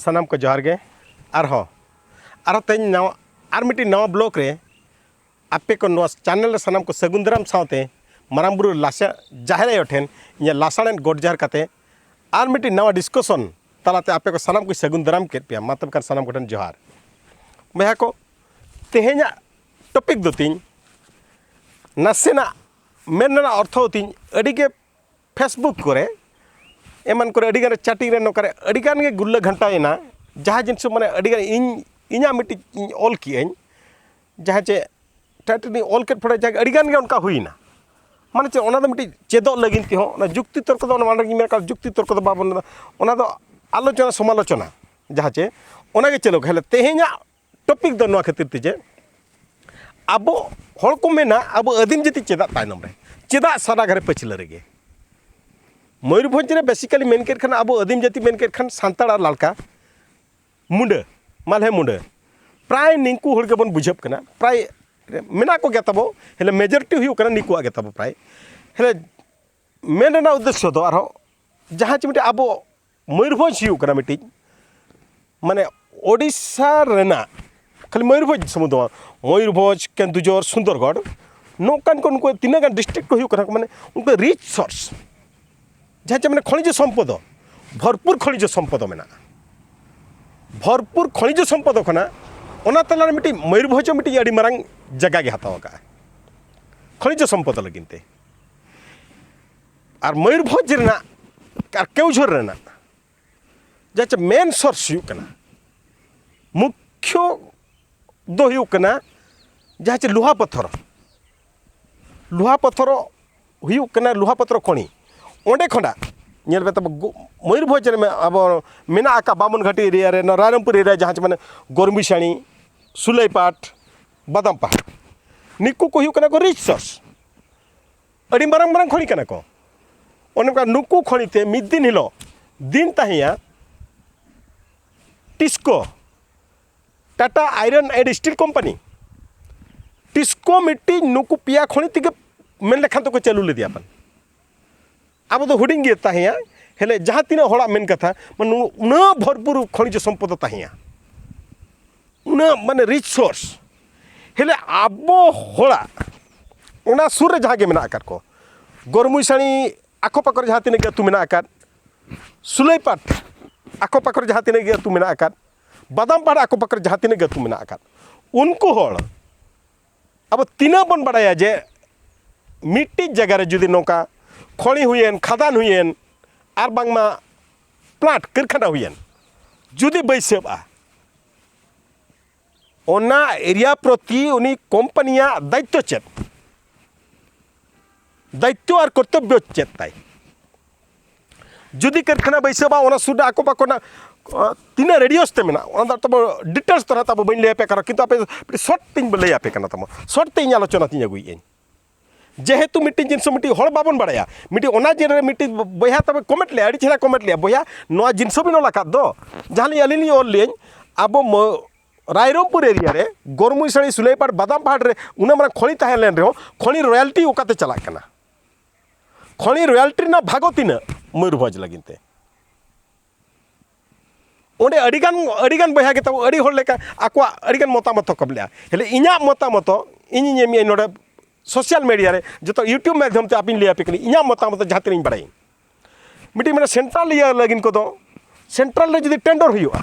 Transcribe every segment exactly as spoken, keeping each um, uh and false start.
ᱥᱟᱱᱟᱢ ᱠᱚ ᱡᱚᱦᱟᱨ ᱜᱮ᱾ ᱟᱨᱦᱚᱸ ᱟᱨᱦᱚᱸ ᱛᱮᱦᱮᱧ ᱱᱟᱣᱟ ᱟᱨ ᱢᱤᱫᱴᱤᱡ ᱱᱟᱣᱟ ᱵᱞᱚᱜ ᱨᱮ ᱟᱯᱮ ᱠᱚ ᱱᱚᱣᱟ ᱪᱮᱱᱮᱞ ᱨᱮ ᱥᱟᱱᱟᱢ ᱠᱚ ᱥᱟᱹᱜᱩᱱ ᱫᱟᱨᱟᱢ ᱥᱟᱶᱛᱮ ᱢᱟᱨᱟᱝ ᱵᱩᱨᱩ ᱞᱟᱥᱟ ᱡᱟᱦᱮᱨ ᱟᱭᱳ ᱴᱷᱮᱱ ᱤᱧᱟᱹᱜ ᱞᱟᱥᱟᱲᱮᱱ ᱜᱚᱰ ᱡᱚᱦᱟᱨ ᱠᱟᱛᱮ ᱟᱨ ᱢᱤᱫᱴᱤᱡ ᱱᱟᱣᱟ ᱰᱤᱥᱠᱟᱥᱚᱱ ᱛᱟᱞᱟᱛᱮ ᱟᱯᱮ ᱠᱚ ᱥᱟᱱᱟᱢ ᱠᱚᱧ ᱥᱟᱹᱜᱩᱱ ᱫᱟᱨᱟᱢ ᱠᱮᱫ ᱯᱮᱭᱟ᱾ ᱢᱟ ᱛᱚᱵᱮ ᱠᱷᱟᱱ ᱥᱟᱱᱟᱢ ᱠᱚᱴᱷᱮᱱ ᱡᱚᱦᱟᱨ᱾ ᱵᱚᱭᱦᱟ ᱠᱚ, ᱛᱮᱦᱮᱧᱟᱜ ᱴᱚᱯᱤᱠ ᱫᱚ ᱛᱤᱧ ᱱᱟᱥᱮᱱᱟᱜ ᱢᱮᱱ ᱨᱮᱱᱟᱜ ᱚᱨᱛᱷᱚ ᱛᱤᱧ ᱟᱹᱰᱤ ᱜᱮ ᱯᱷᱮᱥᱵᱩᱠ ᱠᱚᱨᱮ ᱮᱢᱟᱱ ᱠᱚᱨᱮ ᱟᱹᱰᱤ ᱜᱟᱱ ᱪᱮᱴᱤᱝ ᱨᱮ ᱱᱚᱝᱠᱟ ᱨᱮ ᱟᱹᱰᱤ ᱜᱟᱱ ᱜᱮ ᱜᱩᱞᱞᱟᱹ ᱜᱷᱟᱱᱴᱟᱭᱮᱱᱟ᱾ ᱡᱟᱦᱟᱸ ᱡᱤᱱᱤᱥ ᱢᱟᱱᱮ ᱟᱹᱰᱤ ᱜᱟᱱ ᱤᱧ ᱤᱧᱟᱹᱜ ᱢᱤᱫᱴᱤᱡ ᱤᱧ ᱚᱞ ᱠᱮᱜᱼᱟᱹᱧ, ᱡᱟᱦᱟᱸ ᱪᱮ ᱴᱟᱭᱴᱮᱞ ᱤᱧ ᱚᱞ ᱠᱮᱫ ᱯᱚᱨᱮ ᱡᱟᱦᱟᱸ ᱟᱹᱰᱤ ᱜᱟᱱ ᱜᱮ ᱚᱱᱠᱟ ᱦᱩᱭᱮᱱᱟ᱾ ᱢᱟᱱᱮ ᱪᱮᱫ ᱚᱱᱟ ᱫᱚ ᱢᱤᱫᱴᱤᱡ ᱪᱮᱫᱚᱜ ᱞᱟᱹᱜᱤᱫ ᱛᱮᱦᱚᱸ ᱚᱱᱟ ᱡᱩᱠᱛᱤ ᱛᱚᱨᱠᱚ ᱫᱚ ᱚᱱᱟ ᱢᱟᱲᱟᱝ ᱨᱮᱜᱮᱧ ᱢᱮᱱ ᱠᱟᱜ ᱡᱩᱠᱛᱤ ᱛᱚᱨᱠᱚ ᱫᱚ ᱵᱟᱵᱚᱱ ᱚᱱᱟ ᱫᱚ ᱟᱞᱳᱪᱚᱱᱟ ᱥᱚᱢᱟᱞᱳᱪᱚᱱᱟ ᱡᱟᱦᱟᱸ ᱪᱮ ᱚᱱᱟ ᱜᱮ ᱪᱟᱹᱞᱩ ᱠᱟᱜᱼᱟ᱾ ᱛᱮᱦᱮᱧᱟᱜ ᱴᱚᱯᱤᱠ ᱫᱚ ᱱᱚᱣᱟ ᱠᱷᱟᱹᱛᱤᱨ ᱛᱮ ᱡᱮ ᱟᱵᱚ ᱦᱚᱲ ᱠᱚ ᱢᱮᱱᱟ ᱟᱵᱚ ᱟᱹᱫᱤᱢ ᱡᱟᱹᱛᱤ ᱪᱮᱫᱟᱜ ᱛᱟᱭᱱᱚᱢ ᱨᱮ, ᱪᱮᱫᱟᱜ ᱥᱟᱱᱟ ᱜᱷᱟᱨᱮ ᱯᱟᱹᱪᱷᱞᱟᱹ ᱨᱮᱜᱮ? ᱢᱚᱭᱩᱨᱵᱷᱚᱸᱡᱽ ᱨᱮ ᱵᱮᱥᱤᱠᱟᱞᱤ ᱢᱮᱱ ᱠᱮᱫ ᱠᱷᱟᱱ ᱟᱵᱚ ᱟᱹᱫᱤᱢ ᱡᱟᱹᱛᱤ ᱢᱮᱱ ᱠᱮᱫ ᱠᱷᱟᱱ ᱥᱟᱱᱛᱟᱲ ᱟᱨ ᱞᱟᱲᱠᱟ ᱢᱩᱸᱰᱟᱹ, ᱢᱟᱞᱦᱮ ᱢᱩᱸᱰᱟᱹ, ᱯᱨᱟᱭ ᱱᱤᱝᱠᱩ ᱦᱚᱲ ᱜᱮᱵᱚᱱ ᱵᱩᱡᱷᱟᱹᱜ ᱠᱟᱱᱟ᱾ ᱯᱨᱟᱭ ᱢᱮᱱᱟᱜ ᱠᱚᱜᱮ ᱛᱟᱵᱚ, ᱦᱮᱞᱮ ᱢᱮᱡᱚᱨᱤᱴᱤ ᱦᱩᱭᱩᱜ ᱠᱟᱱᱟ ᱱᱤᱠᱩᱣᱟᱜ ᱜᱮ ᱛᱟᱵᱚ ᱯᱨᱟᱭ᱾ ᱦᱮᱞᱮ ᱢᱮᱱ ᱨᱮᱱᱟᱜ ᱩᱫᱽᱫᱮᱥᱥᱚ ᱫᱚ ᱟᱨᱦᱚᱸ ᱡᱟᱦᱟᱸ ᱪᱮ ᱢᱤᱫᱴᱤᱡ ᱟᱵᱚ ᱢᱚᱭᱩᱨᱵᱷᱚᱸᱡᱽ ᱦᱩᱭᱩᱜ ᱠᱟᱱᱟ ᱢᱤᱫᱴᱤᱡ ᱢᱟᱱᱮ ᱳᱰᱤᱥᱟ ᱨᱮᱱᱟᱜ ᱠᱷᱟᱹᱞᱤ ᱢᱚᱭᱩᱨᱵᱷᱚᱸᱡᱽ ᱥᱩᱢᱩᱝ ᱫᱚ ᱵᱟᱝ, ᱢᱚᱭᱩᱨᱵᱷᱚᱸᱡᱽ, ᱠᱮᱱᱫᱩᱡᱷᱚᱨ, ᱥᱩᱱᱫᱚᱨᱜᱚᱲ ᱱᱚᱝᱠᱟᱱ ᱠᱚ ᱱᱩᱠᱩ ᱛᱤᱱᱟᱹᱜ ᱜᱟᱱ ᱰᱤᱥᱴᱨᱤᱠᱴ ᱠᱚ ᱦᱩᱭᱩᱜ ᱠᱟᱱᱟ ᱠᱚ ᱢᱟᱱᱮ ᱩᱱᱠᱩ ᱨᱤᱪ ᱥᱳᱨᱥ ᱡᱟᱦᱟᱸ ᱪᱮ ᱢᱟᱱᱮ ᱠᱷᱚᱱᱤᱡᱽ ᱥᱚᱢᱯᱚᱫ, ᱵᱷᱚᱨᱯᱩᱨ ᱠᱷᱚᱱᱤᱡᱽ ᱥᱚᱢᱯᱚᱫ ᱢᱮᱱᱟᱜᱼᱟ᱾ ᱵᱷᱚᱨᱯᱩᱨ ᱠᱷᱚᱱᱤᱡᱽ ᱥᱚᱢᱯᱚᱫ ᱠᱷᱚᱱᱟᱜ ᱚᱱᱟ ᱛᱟᱞᱟᱨᱮ ᱢᱤᱫᱴᱤᱡ ᱢᱚᱭᱩᱨᱵᱷᱚᱸᱡᱽ ᱦᱚᱸ ᱢᱤᱫᱴᱤᱡ ᱟᱹᱰᱤ ᱢᱟᱨᱟᱝ ᱡᱟᱭᱜᱟ ᱜᱮ ᱦᱟᱛᱟᱣ ᱟᱠᱟᱫᱼᱟ ᱠᱷᱚᱱᱤᱡᱽ ᱥᱚᱢᱯᱚᱫ ᱞᱟᱹᱜᱤᱫ ᱛᱮ᱾ ᱟᱨ ᱢᱚᱭᱩᱨᱵᱷᱚᱸᱡᱽ ᱨᱮᱱᱟᱜ ᱟᱨ ᱠᱮᱣᱡᱷᱚᱨ ᱨᱮᱱᱟᱜ ᱡᱟᱦᱟᱸ ᱪᱮ ᱢᱮᱱ ᱥᱳᱨᱥ ᱦᱩᱭᱩᱜ ᱠᱟᱱᱟ, ᱢᱩᱠᱠᱷᱚ ᱫᱚ ᱦᱩᱭᱩᱜ ᱠᱟᱱᱟ ᱡᱟᱦᱟᱸ ᱪᱮ ᱞᱳᱦᱟ ᱯᱟᱛᱷᱚᱨ, ᱞᱳᱦᱟ ᱯᱟᱛᱷᱚᱨ ᱦᱩᱭᱩᱜ ᱠᱟᱱᱟ ᱞᱳᱦᱟ ᱯᱟᱛᱷᱚᱨ ᱠᱷᱚᱱᱤ᱾ ᱚᱸᱰᱮ ᱠᱷᱚᱱᱟᱜ ᱧᱮᱞ ᱯᱮ ᱛᱟᱵᱚ ᱜᱚ- ᱢᱚᱭᱩᱨᱵᱷᱚᱸᱡᱽ ᱨᱮ ᱢᱮ- ᱟᱵᱚ ᱢᱮᱱᱟᱜ ᱟᱠᱟᱫ ᱵᱟᱢᱚᱱᱜᱷᱟᱴᱤ ᱮᱨᱤᱭᱟ ᱨᱮ, ᱱᱚᱣᱟ ᱨᱟᱭᱨᱚᱝᱯᱩᱨ ᱮᱨᱤᱭᱟ ᱡᱟᱦᱟᱸ ᱪᱮ ᱢᱟᱱᱮ ᱜᱚᱨᱢᱤᱥᱟᱬᱤ, ᱥᱩᱞᱟᱹᱭᱯᱟᱴ, ᱵᱟᱫᱟᱢᱯᱟᱦᱟᱲ, ᱱᱤᱠᱩ ᱠᱚ ᱦᱩᱭᱩᱜ ᱠᱟᱱᱟ ᱠᱚ ᱨᱤᱪ ᱥᱳᱨᱥ᱾ ᱟᱹᱰᱤ ᱢᱟᱨᱟᱝ ᱢᱟᱨᱟᱝ ᱠᱷᱚᱱᱤ ᱠᱟᱱᱟ ᱠᱚ᱾ ᱚᱱᱮ ᱚᱱᱠᱟ ᱱᱩᱠᱩ ᱠᱷᱚᱱᱤ ᱛᱮ ᱢᱤᱫ ᱫᱤᱱ ᱦᱤᱞᱳᱜ ᱫᱤᱱ ᱛᱟᱦᱮᱸᱭᱟ TISCO, Tata iron and steel company, TISCO ᱢᱤᱫᱴᱤᱡ ᱱᱩᱠᱩ ᱯᱮᱭᱟ ᱠᱷᱚᱱᱤ ᱛᱮᱜᱮ ᱢᱮᱱ ᱞᱮᱠᱷᱟᱱ ᱫᱚᱠᱚ ᱪᱟᱹᱞᱩ ᱞᱮᱫᱮᱭᱟ ᱯᱟᱞᱮ᱾ ᱟᱵᱚ ᱫᱚ ᱦᱩᱰᱤᱧ ᱜᱮ ᱛᱟᱦᱮᱸᱭᱟ, ᱦᱮᱞᱮ ᱡᱟᱦᱟᱸ ᱛᱤᱱᱟᱹᱜ ᱦᱚᱲᱟᱜ ᱢᱮᱱ ᱠᱟᱛᱷᱟ, ᱢᱟᱱᱮ ᱩᱱᱟᱹᱜ ᱵᱷᱚᱨᱯᱩᱨ ᱠᱷᱚᱱᱤᱡᱽ ᱥᱚᱢᱯᱚᱫ ᱛᱟᱦᱮᱸᱭᱟ, ᱩᱱᱟᱹᱜ ᱢᱟᱱᱮ ᱨᱤᱥᱳᱨᱥ᱾ ᱦᱮᱞᱮ ᱟᱵᱚ ᱦᱚᱲᱟᱜ ᱚᱱᱟ ᱥᱩᱨ ᱨᱮ ᱡᱟᱦᱟᱸ ᱜᱮ ᱢᱮᱱᱟᱜ ᱟᱠᱟᱫ ᱠᱚ, ᱜᱚᱨᱢᱩᱭᱥᱟᱹᱲᱤ ᱟᱠᱚ ᱯᱟᱠᱚ ᱨᱮ ᱡᱟᱦᱟᱸ ᱛᱤᱱᱟᱹᱜ ᱜᱮ ᱟᱹᱛᱩ ᱢᱮᱱᱟᱜ ᱟᱠᱟᱫ, ᱥᱩᱞᱟᱹᱭᱯᱟᱴ ᱟᱠᱚ ᱯᱟᱠᱚ ᱨᱮ ᱡᱟᱦᱟᱸ ᱛᱤᱱᱟᱹᱜ ᱜᱮ ᱟᱹᱛᱩ ᱢᱮᱱᱟᱜ ᱟᱠᱟᱫ, ᱵᱟᱫᱟᱢ ᱯᱟᱦᱟᱲ ᱟᱠᱚ ᱯᱟᱠᱚ ᱨᱮ ᱡᱟᱦᱟᱸ ᱛᱤᱱᱟᱹᱜ ᱜᱮ ᱟᱹᱛᱩ ᱢᱮᱱᱟᱜ ᱟᱠᱟᱫ, ᱩᱱᱠᱩ ᱦᱚᱲ ᱟᱵᱚ ᱛᱤᱱᱟᱹᱜ ᱵᱚᱱ ᱵᱟᱲᱟᱭᱟ ᱡᱮ ᱢᱤᱫᱴᱤᱡ ᱡᱟᱭᱜᱟ ᱨᱮ ᱡᱩᱫᱤ ᱱᱚᱝᱠᱟ ᱠᱷᱚᱲᱤ ᱦᱩᱭᱮᱱ, ᱠᱷᱟᱫᱟᱱ ᱦᱩᱭᱮᱱ, ᱟᱨ ᱵᱟᱝᱢᱟ ᱯᱞᱟᱱᱴ, ᱠᱟᱹᱨᱠᱷᱟᱱᱟ ᱦᱩᱭᱮᱱ, ᱡᱩᱫᱤ ᱵᱟᱹᱭᱥᱟᱹᱣᱜᱼᱟ, ᱚᱱᱟ ᱮᱨᱤᱭᱟ ᱯᱨᱚᱛᱤ ᱩᱱᱤ ᱠᱳᱢᱯᱟᱱᱤᱭᱟᱜ ᱫᱟᱭᱤᱛᱛᱚ ᱪᱮᱫ? ᱫᱟᱭᱤᱛᱛᱚ ᱟᱨ ᱠᱚᱨᱛᱚᱵᱵᱚ ᱪᱮᱫ ᱛᱟᱭ? ᱡᱩᱫᱤ ᱠᱟᱹᱨᱠᱷᱟᱱᱟ ᱵᱟᱹᱭᱥᱟᱹᱣᱟ, ᱚᱱᱟ ᱥᱩᱨ ᱨᱮ ᱟᱠᱚ ᱵᱟᱠᱚ ᱨᱮᱱᱟᱜ, ᱟᱸ, ᱛᱤᱱᱟᱹᱜ ᱨᱮᱰᱤᱭᱟᱥ ᱛᱮ ᱢᱮᱱᱟᱜᱼᱟ, ᱚᱱᱟ ᱫᱚ ᱛᱟᱵᱚ ᱰᱤᱴᱮᱞᱥ ᱫᱚ ᱱᱟᱦᱟᱜ ᱛᱟᱵᱚ ᱵᱟᱹᱧ ᱞᱟᱹᱭ ᱟᱯᱮ ᱠᱟᱱᱟ, ᱠᱤᱱᱛᱩ ᱟᱯᱮ ᱥᱚᱨᱴ ᱛᱮᱧ ᱞᱟᱹᱭ ᱟᱯᱮ ᱠᱟᱱᱟ ᱛᱟᱵᱚ, ᱥᱚᱨᱴ ᱛᱮ ᱤᱧ ᱟᱞᱳᱪᱚᱱᱟ ᱛᱤᱧ ᱟᱹᱜᱩᱭᱮᱫ ᱟᱹᱧ᱾ ᱡᱮᱦᱮᱛᱩ ᱢᱤᱫᱴᱤᱡ ᱡᱤᱱᱤᱥ ᱢᱤᱫᱴᱤᱡ ᱦᱚᱲ ᱵᱟᱵᱚᱱ ᱵᱟᱲᱟᱭᱟ, ᱢᱤᱫᱴᱤᱡ ᱚᱱᱟ ᱡᱮ ᱨᱮ ᱢᱤᱫᱴᱤᱡ ᱵᱚᱭᱦᱟ ᱛᱟᱵᱚ ᱠᱚᱢᱮᱱᱴ ᱞᱮᱜᱼᱟ, ᱟᱹᱰᱤ ᱪᱮᱦᱨᱟ ᱠᱚᱢᱮᱱᱴ ᱞᱮᱜᱼᱟ, "ᱵᱚᱭᱦᱟ, ᱱᱚᱣᱟ ᱡᱤᱱᱤᱥ ᱦᱚᱸ ᱵᱤᱱ ᱚᱞ ᱟᱠᱟᱫ ᱫᱚ?" ᱡᱟᱦᱟᱸ ᱞᱤᱧ ᱟᱹᱞᱤᱧ ᱞᱤᱧ ᱚᱞ ᱞᱮᱜᱼᱟᱹᱧ, ᱟᱵᱚ ᱢᱚ-, ᱨᱟᱭᱨᱚᱝᱯᱩᱨ ᱮᱨᱤᱭᱟ ᱨᱮ ᱜᱚᱨᱢᱩᱭᱥᱟᱹᱲᱤ ᱥᱩᱞᱟᱹᱭᱯᱟᱲ ᱵᱟᱫᱟᱢ ᱯᱟᱦᱟᱲ ᱨᱮ ᱩᱱᱟᱹᱜ ᱢᱟᱨᱟᱝ ᱠᱷᱚᱱᱤ ᱛᱟᱦᱮᱸ ᱞᱮᱱ ᱨᱮᱦᱚᱸ, ᱠᱷᱚᱱᱤ ᱨᱚᱭᱟᱞᱴᱤ ᱚᱠᱟᱛᱮ ᱪᱟᱞᱟᱜ ᱠᱟᱱᱟ? ᱠᱷᱚᱱᱤ ᱨᱚᱭᱟᱞᱴᱤ ᱨᱮᱱᱟᱜ ᱵᱷᱟᱜᱚ ᱛᱤᱱᱟᱹᱜ ᱢᱚᱭᱩᱨᱵᱷᱚᱸᱡᱽ ᱞᱟᱹᱜᱤᱫ ᱛᱮ? ᱚᱸᱰᱮ ᱟᱹᱰᱤᱜᱟᱱ, ᱟᱹᱰᱤᱜᱟᱱ ᱵᱚᱭᱦᱟ ᱜᱮ ᱛᱟᱵᱚ ᱟᱹᱰᱤ ᱦᱚᱲ ᱞᱮᱠᱟ ᱟᱠᱚᱣᱟᱜ ᱟᱹᱰᱤᱜᱟᱱ ᱢᱚᱛᱟᱢᱚᱛ ᱠᱚ ᱮᱢ ᱞᱮᱜᱼᱟ᱾ ᱦᱮᱞᱮ ᱤᱧᱟᱹᱜ ᱢᱚᱛᱟᱢᱚᱛ ᱤᱧᱤᱧ ᱮᱢᱮᱜᱼᱟ ᱱᱚᱰᱮ ᱥᱳᱥᱟᱞ ᱢᱤᱰᱤᱭᱟ ᱨᱮ, ᱡᱚᱛᱚ YouTube ᱢᱟᱫᱽᱫᱷᱚᱢ ᱛᱮ ᱟᱯᱮᱧ ᱞᱟᱹᱭ ᱟᱯᱮ ᱠᱟᱹᱱᱟᱹᱧ, ᱤᱧᱟᱹᱜ ᱢᱚᱛᱟᱢᱚᱛ ᱡᱟᱦᱟᱸ ᱛᱤᱱᱟᱹᱜ ᱤᱧ ᱵᱟᱲᱟᱭᱟᱹᱧ᱾ ᱢᱤᱫᱴᱤᱡ ᱢᱮᱱᱟ ᱥᱮᱱᱴᱨᱟᱞ ᱤᱭᱟᱹ ᱞᱟᱹᱜᱤᱫ ᱠᱚᱫᱚ, ᱥᱮᱱᱴᱨᱟᱞ ᱨᱮ ᱡᱩᱫᱤ ᱴᱮᱱᱰᱟᱨ ᱦᱩᱭᱩᱜᱼᱟ,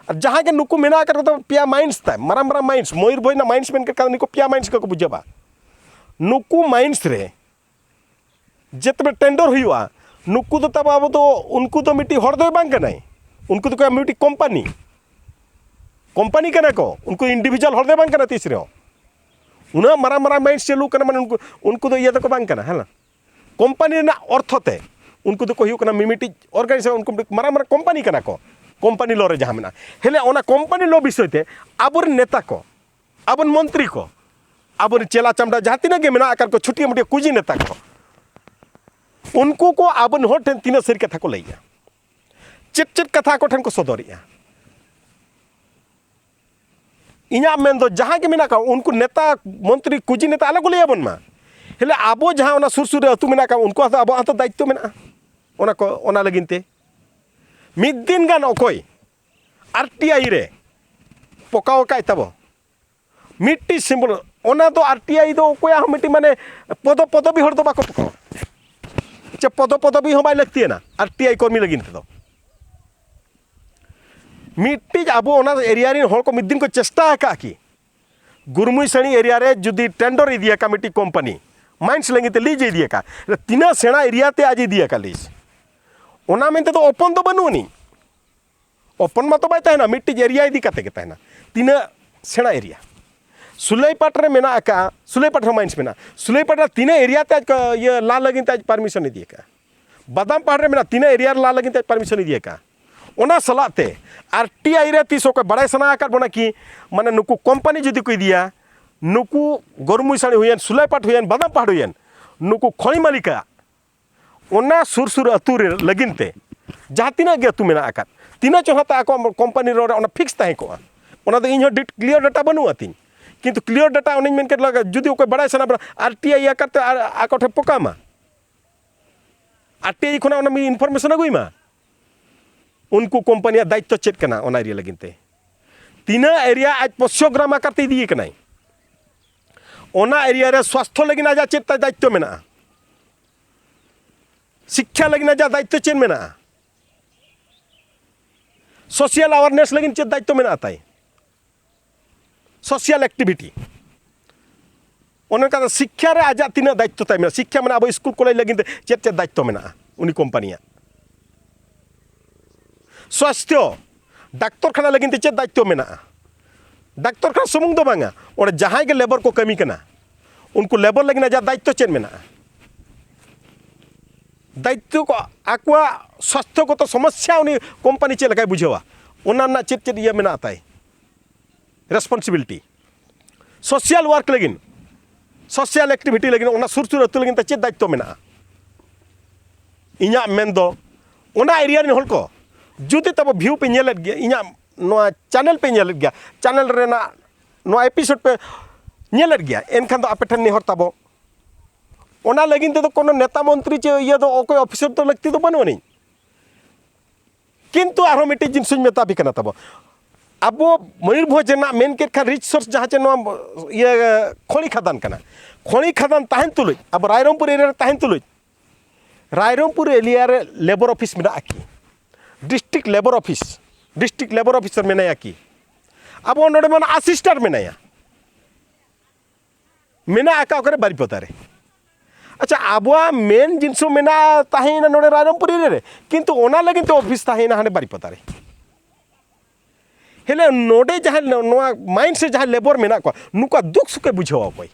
ᱟᱨ ᱡᱟᱦᱟᱸᱭ ᱜᱮ ᱱᱩᱠᱩ ᱢᱮᱱᱟᱜ ᱟᱠᱟᱫ ᱠᱚᱫᱚ ᱯᱮᱭᱟ ᱢᱟᱭᱤᱱᱥ ᱛᱟᱭ, ᱢᱟᱨᱟᱝ ᱢᱟᱨᱟᱝ ᱢᱟᱭᱤᱱᱥ, ᱢᱚᱭᱩᱨᱵᱷᱚᱸᱡᱽ ᱨᱮᱱᱟᱜ ᱢᱟᱭᱤᱱᱥ ᱢᱮᱱ ᱠᱮᱫ ᱠᱷᱟᱱ ᱱᱩᱠᱩ ᱯᱮᱭᱟ ᱢᱟᱭᱤᱱᱥ ᱜᱮᱠᱚ ᱵᱩᱡᱷᱟᱹᱣᱟ᱾ ᱱᱩᱠᱩ ᱢᱟᱭᱤᱱᱥ ᱨᱮ ᱡᱮᱛᱮ ᱴᱮᱱᱰᱟᱨ ᱦᱩᱭᱩᱜᱼᱟ, ᱱᱩᱠᱩ ᱫᱚ ᱛᱟᱵᱚ ᱟᱵᱚ ᱫᱚ, ᱩᱱᱠᱩ ᱫᱚ ᱢᱤᱫᱴᱤᱡ ᱦᱚᱲ ᱫᱚᱭ ᱵᱟᱝ ᱠᱟᱱᱟᱭ, ᱩᱱᱠᱩ ᱫᱚᱠᱚ ᱢᱤᱫᱴᱤᱡ ᱠᱳᱢᱯᱟᱱᱤ, ᱠᱳᱢᱯᱟᱱᱤ ᱠᱟᱱᱟ ᱠᱚ, ᱩᱱᱠᱩ ᱤᱱᱰᱤᱵᱷᱤᱡᱩᱣᱟᱞ ᱦᱚᱲ ᱫᱚᱭ ᱵᱟᱝ ᱠᱟᱱᱟ ᱛᱤᱥ ᱨᱮᱦᱚᱸ᱾ ᱩᱱᱟᱹᱜ ᱢᱟᱨᱟᱝ ᱢᱟᱨᱟᱝ ᱢᱟᱭᱤᱱᱰ ᱪᱟᱹᱞᱩ ᱠᱟᱱᱟ, ᱢᱟᱱᱮ ᱩᱱᱠᱩ, ᱩᱱᱠᱩ ᱫᱚ ᱤᱭᱟᱹ ᱫᱚᱠᱚ ᱵᱟᱝ ᱠᱟᱱᱟ, ᱦᱮᱸ ᱱᱟ? ᱠᱳᱢᱯᱟᱱᱤ ᱨᱮᱱᱟᱜ ᱚᱨᱛᱷᱚ ᱛᱮ ᱩᱱᱠᱩ ᱫᱚᱠᱚ ᱦᱩᱭᱩᱜ ᱠᱟᱱᱟ ᱢᱤᱢᱤᱫᱴᱤᱡ ᱚᱨᱜᱟᱱᱟᱭᱡᱮᱥᱚᱱ, ᱩᱱᱠᱩ ᱢᱤᱫᱴᱤᱡ ᱢᱟᱨᱟᱝ ᱢᱟᱨᱟᱝ ᱠᱳᱢᱯᱟᱱᱤ ᱠᱟᱱᱟ ᱠᱚ, ᱠᱳᱢᱯᱟᱱᱤ ᱞᱚ ᱨᱮ ᱡᱟᱦᱟᱸ ᱢᱮᱱᱟᱜᱼᱟ᱾ ᱦᱮᱞᱮ ᱚᱱᱟ ᱠᱳᱢᱯᱟᱱᱤ ᱞᱚ ᱵᱤᱥᱚᱭ ᱛᱮ ᱟᱵᱚᱨᱮᱱ ᱱᱮᱛᱟ ᱠᱚ, ᱟᱵᱚᱨᱮᱱ ᱪᱮᱞᱟ ᱪᱟᱢᱰᱟ ᱡᱟᱦᱟᱸ ᱛᱤᱱᱟᱹᱜ ᱜᱮ ᱢᱮᱱᱟᱜ ᱟᱠᱟᱫ ᱠᱚ, ᱪᱷᱩᱴᱤᱭᱟᱹ ᱢᱩᱴᱤᱭᱟᱹ ᱠᱩᱡᱤ ᱱᱮᱛᱟ ᱠᱚ, ᱩᱱᱠᱩ ᱠᱚ ᱟᱵᱚᱨᱮᱱ ᱦᱚᱲ ᱴᱷᱮᱱ ᱛᱤᱱᱟᱹᱜ ᱥᱟᱹᱨᱤ ᱠᱟᱛᱷᱟ ᱠᱚ ᱞᱟᱹᱭᱮᱜᱼᱟ, ᱪᱮᱫ ᱪᱮᱫ ᱠᱟᱛᱷᱟ ᱟᱠᱚ ᱴᱷᱮᱱ ᱠᱚ ᱥᱚᱫᱚᱨᱮᱜᱼᱟ? ᱤᱧᱟᱹᱜ ᱢᱮᱱ ᱫᱚ ᱡᱟᱦᱟᱸᱭ ᱜᱮ ᱢᱮᱱᱟᱜ ᱠᱚᱣᱟ, ᱩᱱᱠᱩ ᱱᱮᱛᱟ, ᱢᱚᱱᱛᱨᱤ, ᱠᱩᱡᱤ ᱱᱮᱛᱟ ᱟᱞᱚ ᱠᱚ ᱞᱟᱹᱭ ᱟᱵᱚᱱ ᱢᱟ᱾ ᱦᱮᱞᱮ ᱟᱵᱚ ᱡᱟᱦᱟᱸ ᱚᱱᱟ ᱥᱩᱨ ᱥᱩᱨ ᱨᱮ ᱟᱹᱛᱩ ᱢᱮᱱᱟᱜ ᱠᱚᱣᱟ, ᱩᱱᱠᱩᱣᱟᱜ ᱫᱚ ᱟᱵᱚᱣᱟᱜ ᱦᱚᱸᱛᱚ ᱫᱟᱭᱤᱛᱛᱚ ᱢᱮᱱᱟᱜᱼᱟ᱾ ᱚᱱᱟ ᱠᱚ, ᱚᱱᱟ ᱞᱟᱹᱜᱤᱫ ᱛᱮ ᱢᱤᱫ ᱫᱤᱱ ᱜᱟᱱ ᱚᱠᱚᱭ ᱟᱨ ᱴᱤ ᱟᱭ ᱨᱮ ᱯᱚᱠᱟᱣ ᱟᱠᱟᱫ ᱛᱟᱵᱚ ᱢᱤᱫᱴᱤᱡ ᱥᱤᱢᱵᱚᱞ, ᱚᱱᱟ ᱫᱚ ᱟᱨ ᱴᱤ ᱟᱭ ᱫᱚ ᱚᱠᱚᱭᱟᱜ ᱦᱚᱸ ᱢᱤᱫᱴᱤᱡ ᱢᱟᱱᱮ ᱯᱚᱫᱚ ᱯᱚᱫᱚᱵᱤ ᱦᱚᱲ ᱫᱚ ᱵᱟᱠᱚ ᱯᱚᱠᱟᱣᱟ, ᱪᱮ ᱯᱚᱫᱚ ᱯᱚᱫᱚᱵᱤ ᱦᱚᱸ ᱵᱟᱭ ᱞᱟᱹᱠᱛᱤᱭᱟᱱᱟ ᱟᱨ ᱴᱤ ᱟᱭ ᱠᱚᱨᱢᱤ ᱞᱟᱹᱜᱤᱫ ᱛᱮᱫᱚ᱾ ᱢᱤᱫᱴᱤᱡ ᱟᱵᱚ ᱚᱱᱟ ᱮᱨᱤᱭᱟ ᱨᱮᱱ ᱦᱚᱲ ᱠᱚ ᱢᱤᱫ ᱫᱤᱱ ᱠᱚ ᱪᱮᱥᱴᱟ ᱟᱠᱟᱫᱼᱟ ᱠᱤ ᱜᱩᱨᱢᱩᱭ ᱥᱟᱹᱲᱤ ᱮᱨᱤᱭᱟ ᱨᱮ ᱡᱩᱫᱤ ᱴᱮᱱᱰᱚᱨ ᱤᱫᱤᱭᱟᱠᱟ ᱢᱤᱫᱴᱤᱡ ᱠᱳᱢᱯᱟᱱᱤ, ᱢᱟᱭᱤᱱᱥ ᱞᱟᱹᱜᱤᱫ ᱛᱮ ᱞᱤᱡ ᱤᱫᱤᱭᱟᱠᱟ, ᱛᱤᱱᱟᱹᱜ ᱥᱮᱬᱟ ᱮᱨᱤᱭᱟ ᱛᱮ ᱟᱡ ᱤᱫᱤᱭᱟᱠᱟ ᱞᱤᱡ? ᱚᱱᱟ ᱢᱮᱱᱛᱮ ᱫᱚ ᱚᱯᱚᱱ ᱫᱚ ᱵᱟᱹᱱᱩᱜ ᱟᱹᱱᱤᱡ᱾ ᱚᱯᱚᱱ ᱢᱟᱛᱚ ᱵᱟᱭ ᱛᱟᱦᱮᱱᱟ, ᱢᱤᱫᱴᱤᱡ ᱮᱨᱤᱭᱟ ᱤᱫᱤ ᱠᱟᱛᱮ ᱜᱮ ᱛᱟᱦᱮᱱᱟ᱾ ᱛᱤᱱᱟᱹᱜ ᱥᱮᱬᱟ ᱮᱨᱤᱭᱟ ᱥᱩᱞᱟᱹᱭᱯᱟᱴ ᱨᱮ ᱢᱮᱱᱟᱜ ᱟᱠᱟᱫᱼᱟ, ᱥᱩᱞᱟᱹᱭᱯᱟᱴ ᱨᱮ ᱢᱟᱭᱤᱱᱥ ᱢᱮᱱᱟᱜᱼᱟ, ᱥᱩᱞᱟᱹᱭᱯᱟᱴ ᱨᱮ ᱛᱤᱱᱟᱹᱜ ᱮᱨᱤᱭᱟ ᱛᱮ ᱟᱡ ᱠᱚ ᱤᱭᱟᱹ ᱞᱟ ᱞᱟᱹᱜᱤᱫ ᱛᱮ ᱟᱡ ᱯᱟᱨᱢᱤᱥᱚᱱ ᱤᱫᱤ ᱟᱠᱟᱫᱼᱟ? ᱵᱟᱫᱟᱢ ᱯᱟᱦᱟᱲ ᱨᱮ ᱢᱮᱱᱟᱜᱼᱟ, ᱛᱤᱱᱟᱹᱜ ᱮᱨᱤᱭᱟ ᱨᱮ ᱞᱟ ᱞᱟᱹᱜᱤᱫ ᱛᱮ ᱟᱡ ᱯᱟᱨᱢᱤᱥᱚᱱ ᱤᱫᱤ ᱟᱠᱟᱫᱼᱟ? ᱚᱱᱟ ᱥᱟᱞᱟᱜ ᱛᱮ ᱟᱨ ᱴᱤ ᱟᱭ ᱨᱮ ᱛᱤᱥ ᱚᱠᱚᱭ ᱵᱟᱲᱟᱭ ᱥᱟᱱᱟ ᱟᱠᱟᱫ ᱵᱚᱱᱟ ᱠᱤ, ᱢᱟᱱᱮ ᱱᱩᱠᱩ ᱠᱳᱢᱯᱟᱱᱤ ᱡᱩᱫᱤ ᱠᱚ ᱤᱫᱤᱭᱟ, ᱱᱩᱠᱩ ᱜᱚᱨᱢᱩᱭ ᱥᱟᱹᱲᱤ ᱦᱩᱭᱮᱱ, ᱥᱩᱞᱟᱹᱭᱯᱟᱴ ᱦᱩᱭᱮᱱ, ᱵᱟᱫᱟᱢ ᱯᱟᱦᱟᱲ ᱦᱩᱭᱮᱱ, ᱱᱩᱠᱩ ᱠᱷᱚᱱᱤ ᱢᱟᱹᱞᱤᱠᱟᱜ ᱚᱱᱟ ᱥᱩᱨ ᱥᱩᱨ ᱟᱹᱛᱩ ᱨᱮ ᱞᱟᱹᱜᱤᱫ ᱛᱮ ᱡᱟᱦᱟᱸ ᱛᱤᱱᱟᱹᱜ ᱜᱮ ᱟᱹᱛᱩ ᱢᱮᱱᱟᱜ ᱟᱠᱟᱫ, ᱛᱤᱱᱟᱹᱜ ᱪᱚ ᱦᱟᱛᱟᱣ ᱟᱠᱚᱣᱟᱜ ᱠᱳᱢᱯᱟᱱᱤ ᱨᱳᱰ ᱨᱮ ᱚᱱᱟ ᱯᱷᱤᱠᱥ ᱛᱟᱦᱮᱸ ᱠᱚᱜᱼᱟ᱾ ᱚᱱᱟ ᱫᱚ ᱤᱧ ᱦᱚᱸ ᱰᱤᱴ-, ᱠᱞᱤᱭᱟᱨ ᱰᱟᱴᱟ ᱵᱟᱹᱱᱩᱜ ᱟᱹᱛᱤᱧ, ᱠᱤᱱᱛᱩ ᱠᱞᱤᱭᱟᱨ ᱰᱟᱴᱟ ᱚᱱᱮᱧ ᱢᱮᱱ ᱠᱮᱫ ᱞᱮᱠᱟ ᱡᱩᱫᱤ ᱚᱠᱚᱭ ᱵᱟᱲᱟᱭ ᱥᱟᱱᱟ ᱵᱚᱱᱟ ᱟᱨ ᱴᱤ ᱟᱭ ᱤᱭᱟᱹ ᱠᱟᱛᱮ ᱟᱨ ᱟᱠᱚ ᱴᱷᱮᱱ ᱯᱚᱠᱟ ᱢᱟ, ᱟᱨ ᱴᱤ ᱟᱭ ᱠᱷᱚᱱᱟᱜ ᱚᱱᱟ ᱢᱤᱫ ᱤᱱᱯᱷᱚᱨᱢᱮᱥᱚᱱ ᱟᱹᱜᱩᱭ ᱢᱟ᱾ ᱩᱱᱠᱩ ᱠᱳᱢᱯᱟᱱᱤᱭᱟᱜ ᱫᱟᱭᱤᱛᱛᱚ ᱪᱮᱫ ᱠᱟᱱᱟ ᱚᱱᱟ ᱮᱨᱤᱭᱟ ᱞᱟᱹᱜᱤᱫ ᱛᱮ? ᱛᱤᱱᱟᱹᱜ ᱮᱨᱤᱭᱟ ᱟᱡ ᱯᱚᱥᱭᱚ ᱜᱨᱟᱢ ᱟᱠᱟᱨ ᱛᱮ ᱤᱫᱤᱭᱮ ᱠᱟᱱᱟᱭ? ᱚᱱᱟ ᱮᱨᱤᱭᱟ ᱨᱮ ᱥᱣᱟᱥᱛᱷᱚ ᱞᱟᱹᱜᱤᱫ ᱟᱡᱟᱜ ᱪᱮᱫ ᱛᱟᱭ ᱫᱟᱭᱤᱛᱛᱚ ᱢᱮᱱᱟᱜᱼᱟ? ᱥᱤᱠᱠᱷᱟ ᱞᱟᱹᱜᱤᱫ ᱟᱡᱟᱜ ᱫᱟᱭᱤᱛᱛᱚ ᱪᱮᱫ ᱢᱮᱱᱟᱜᱼᱟ? ᱥᱳᱥᱤᱭᱟᱞ ᱟᱣᱟᱨᱱᱮᱥ ᱞᱟᱹᱜᱤᱫ ᱪᱮᱫ ᱫᱟᱭᱤᱛᱛᱚ ᱢᱮᱱᱟᱜᱼᱟ ᱛᱟᱭ? ᱥᱳᱥᱤᱭᱟᱞ ᱮᱠᱴᱤᱵᱷᱤᱴᱤ, ᱚᱱᱮ ᱚᱱᱠᱟ ᱥᱤᱠᱠᱷᱟ ᱨᱮ ᱟᱡᱟᱜ ᱛᱤᱱᱟᱹᱜ ᱫᱟᱭᱤᱛᱛᱚ ᱛᱟᱭ ᱢᱮᱱᱟᱜᱼᱟ? ᱥᱤᱠᱠᱷᱟ ᱢᱟᱱᱮ ᱟᱵᱚ ᱥᱠᱩᱞ ᱠᱚᱞᱮᱡᱽ ᱞᱟᱹᱜᱤᱫ ᱛᱮ ᱪᱮᱫ ᱪᱮᱫ ᱫᱟᱭᱤᱛᱛᱚ ᱢᱮᱱᱟᱜᱼᱟ ᱩᱱᱤ ᱠᱳᱢᱯᱟᱱᱤᱭᱟᱜ? ᱥᱣᱟᱥᱛᱷᱚ, ᱰᱟᱠᱛᱚᱨ ᱠᱷᱟᱱᱟ ᱞᱟᱹᱜᱤᱫ ᱛᱮ ᱪᱮᱫ ᱫᱟᱭᱤᱛᱛᱚ ᱢᱮᱱᱟᱜᱼᱟ? ᱰᱟᱠᱛᱚᱨ ᱠᱷᱟᱱᱟ ᱥᱩᱢᱩᱝ ᱫᱚ ᱵᱟᱝᱟ, ᱚᱸᱰᱮ ᱡᱟᱦᱟᱸᱭ ᱜᱮ ᱞᱮᱵᱚᱨ ᱠᱚ ᱠᱟᱹᱢᱤ ᱠᱟᱱᱟ, ᱩᱱᱠᱩ ᱞᱮᱵᱚᱨ ᱞᱟᱹᱜᱤᱫ ᱟᱡᱟᱜ ᱫᱟᱭᱤᱛᱛᱚ ᱪᱮᱫ ᱢᱮᱱᱟᱜᱼᱟ? ᱫᱟᱭᱤᱛᱛᱚ ᱠᱚ, ᱟᱠᱚᱣᱟᱜ ᱥᱟᱥᱛᱷᱚᱜᱚᱛᱚ ᱥᱚᱢᱚᱥᱥᱟ ᱩᱱᱤ ᱠᱳᱢᱯᱟᱱᱤ ᱪᱮᱫ ᱞᱮᱠᱟᱭ ᱵᱩᱡᱷᱟᱹᱣᱟ, ᱚᱱᱟ ᱨᱮᱱᱟᱜ ᱪᱮᱫ ᱪᱮᱫ ᱤᱭᱟᱹ ᱢᱮᱱᱟᱜ ᱛᱟᱭ, ᱨᱮᱥᱯᱚᱱᱥᱤᱵᱤᱞᱤᱴᱤ? ᱥᱳᱥᱤᱭᱟᱞ ᱳᱣᱟᱨᱠ ᱞᱟᱹᱜᱤᱫ, ᱥᱳᱥᱤᱭᱟᱞ ᱮᱠᱴᱤᱵᱷᱤᱴᱤ ᱞᱟᱹᱜᱤᱫ, ᱚᱱᱟ ᱥᱩᱨ ᱥᱩᱨ ᱟᱹᱛᱩ ᱞᱟᱹᱜᱤᱫ ᱛᱮ ᱪᱮᱫ ᱫᱟᱭᱤᱛᱛᱚ ᱢᱮᱱᱟᱜᱼᱟ? ᱤᱧᱟᱹᱜ ᱢᱮᱱ ᱫᱚ, ᱚᱱᱟ ᱮᱨᱤᱭᱟ ᱨᱮᱱ ᱦᱚᱲ ᱠᱚ ᱡᱩᱫᱤ ᱛᱟᱵᱚ ᱵᱷᱤᱭᱩ ᱯᱮ ᱧᱮᱞᱮᱫ ᱜᱮᱭᱟ, ᱤᱧᱟᱹᱜ ᱱᱚᱣᱟ ᱪᱮᱱᱮᱞ ᱯᱮ ᱧᱮᱞᱮᱫ ᱜᱮᱭᱟ, ᱪᱮᱱᱮᱞ ᱨᱮᱱᱟᱜ ᱱᱚᱣᱟ ᱮᱯᱤᱥᱳᱰ ᱯᱮ ᱧᱮᱞᱮᱫ ᱜᱮᱭᱟ, ᱮᱱᱠᱷᱟᱱ ᱫᱚ ᱟᱯᱮ ᱴᱷᱮᱱ ᱱᱮᱦᱚᱨ ᱛᱟᱵᱚ, ᱚᱱᱟ ᱞᱟᱹᱜᱤᱫ ᱛᱮᱫᱚ ᱠᱳᱱᱳ ᱱᱮᱛᱟ ᱢᱚᱱᱛᱨᱤ ᱪᱮ ᱤᱭᱟᱹ ᱫᱚ ᱚᱠᱚᱭ ᱚᱯᱷᱤᱥᱟᱨ ᱫᱚ ᱞᱟᱹᱠᱛᱤ ᱫᱚ ᱵᱟᱹᱱᱩᱜ ᱟᱹᱱᱤᱡ᱾ ᱠᱤᱱᱛᱩ ᱟᱨᱦᱚᱸ ᱢᱤᱫᱴᱤᱡ ᱡᱤᱱᱤᱥ ᱤᱧ ᱢᱮᱛᱟ ᱯᱮ ᱠᱟᱱᱟ ᱛᱟᱵᱚ, ᱟᱵᱚ ᱢᱚᱭᱩᱨᱵᱷᱚᱸᱡᱽ ᱨᱮᱱᱟᱜ ᱢᱮᱱ ᱠᱮᱫ ᱠᱷᱟᱱ ᱨᱤᱥᱳᱨᱥ ᱡᱟᱦᱟᱸ ᱪᱮ ᱱᱚᱣᱟ ᱤᱭᱟᱹ ᱠᱷᱚᱱᱤ ᱠᱷᱟᱫᱟᱱ ᱠᱟᱱᱟ, ᱠᱷᱚᱱᱤ ᱠᱷᱟᱫᱟᱱ ᱛᱟᱦᱮᱱ ᱛᱩᱞᱩᱡ, ᱟᱵᱚ ᱨᱟᱭᱨᱚᱝᱯᱩᱨ ᱮᱨᱤᱭᱟ ᱨᱮ ᱛᱟᱦᱮᱱ ᱛᱩᱞᱩᱡ, ᱨᱟᱭᱨᱚᱝᱯᱩᱨ ᱮᱨᱤᱭᱟ ᱨᱮ ᱞᱮᱵᱚᱨ ᱚᱯᱷᱤᱥ ᱢᱮᱱᱟᱜᱼᱟ ᱠᱤ? ᱰᱤᱥᱴᱨᱤᱠᱴ ᱞᱮᱵᱚᱨ ᱚᱯᱷᱤᱥ, ᱰᱤᱥᱴᱨᱤᱠᱴ ᱞᱮᱵᱚᱨ ᱚᱯᱷᱤᱥᱟᱨ ᱢᱮᱱᱟᱭᱟ ᱠᱤ? ᱟᱵᱚ ᱱᱚᱰᱮ ᱢᱟ ᱟᱥᱤᱥᱴᱮᱱᱴ ᱢᱮᱱᱟᱭᱟ, ᱢᱮᱱᱟᱜ ᱟᱠᱟᱫ ᱚᱠᱟᱨᱮ? ᱵᱟᱨᱤᱯᱚᱫᱟ ᱨᱮ᱾ ᱟᱪᱪᱷᱟ, ᱟᱵᱚᱣᱟᱜ ᱢᱮᱱ ᱡᱤᱱᱤᱥ ᱦᱚᱸ ᱢᱮᱱᱟᱜᱼᱟ, ᱛᱟᱦᱮᱸᱭᱮᱱᱟ ᱱᱚᱰᱮ ᱨᱟᱭᱨᱚᱝᱯᱩᱨ ᱮᱨᱤᱭᱟ ᱨᱮ, ᱠᱤᱱᱛᱩ ᱚᱱᱟ ᱞᱟᱹᱜᱤᱫ ᱛᱮ ᱚᱯᱷᱤᱥ ᱛᱟᱦᱮᱸᱭᱮᱱᱟ ᱦᱟᱸᱰᱮ ᱵᱟᱨᱤᱯᱚᱫᱟ ᱨᱮ᱾ ᱦᱮᱞᱮ ᱱᱚᱰᱮ ᱡᱟᱦᱟᱸ ᱱᱚᱣᱟ ᱢᱟᱭᱤᱱᱥ ᱨᱮ ᱡᱟᱦᱟᱸ ᱞᱮᱵᱚᱨ ᱢᱮᱱᱟᱜ ᱠᱚᱣᱟ, ᱱᱩᱠᱩᱣᱟᱜ ᱫᱩᱠ ᱥᱩᱠᱮ ᱵᱩᱡᱷᱟᱹᱣᱟ ᱚᱠᱚᱭ?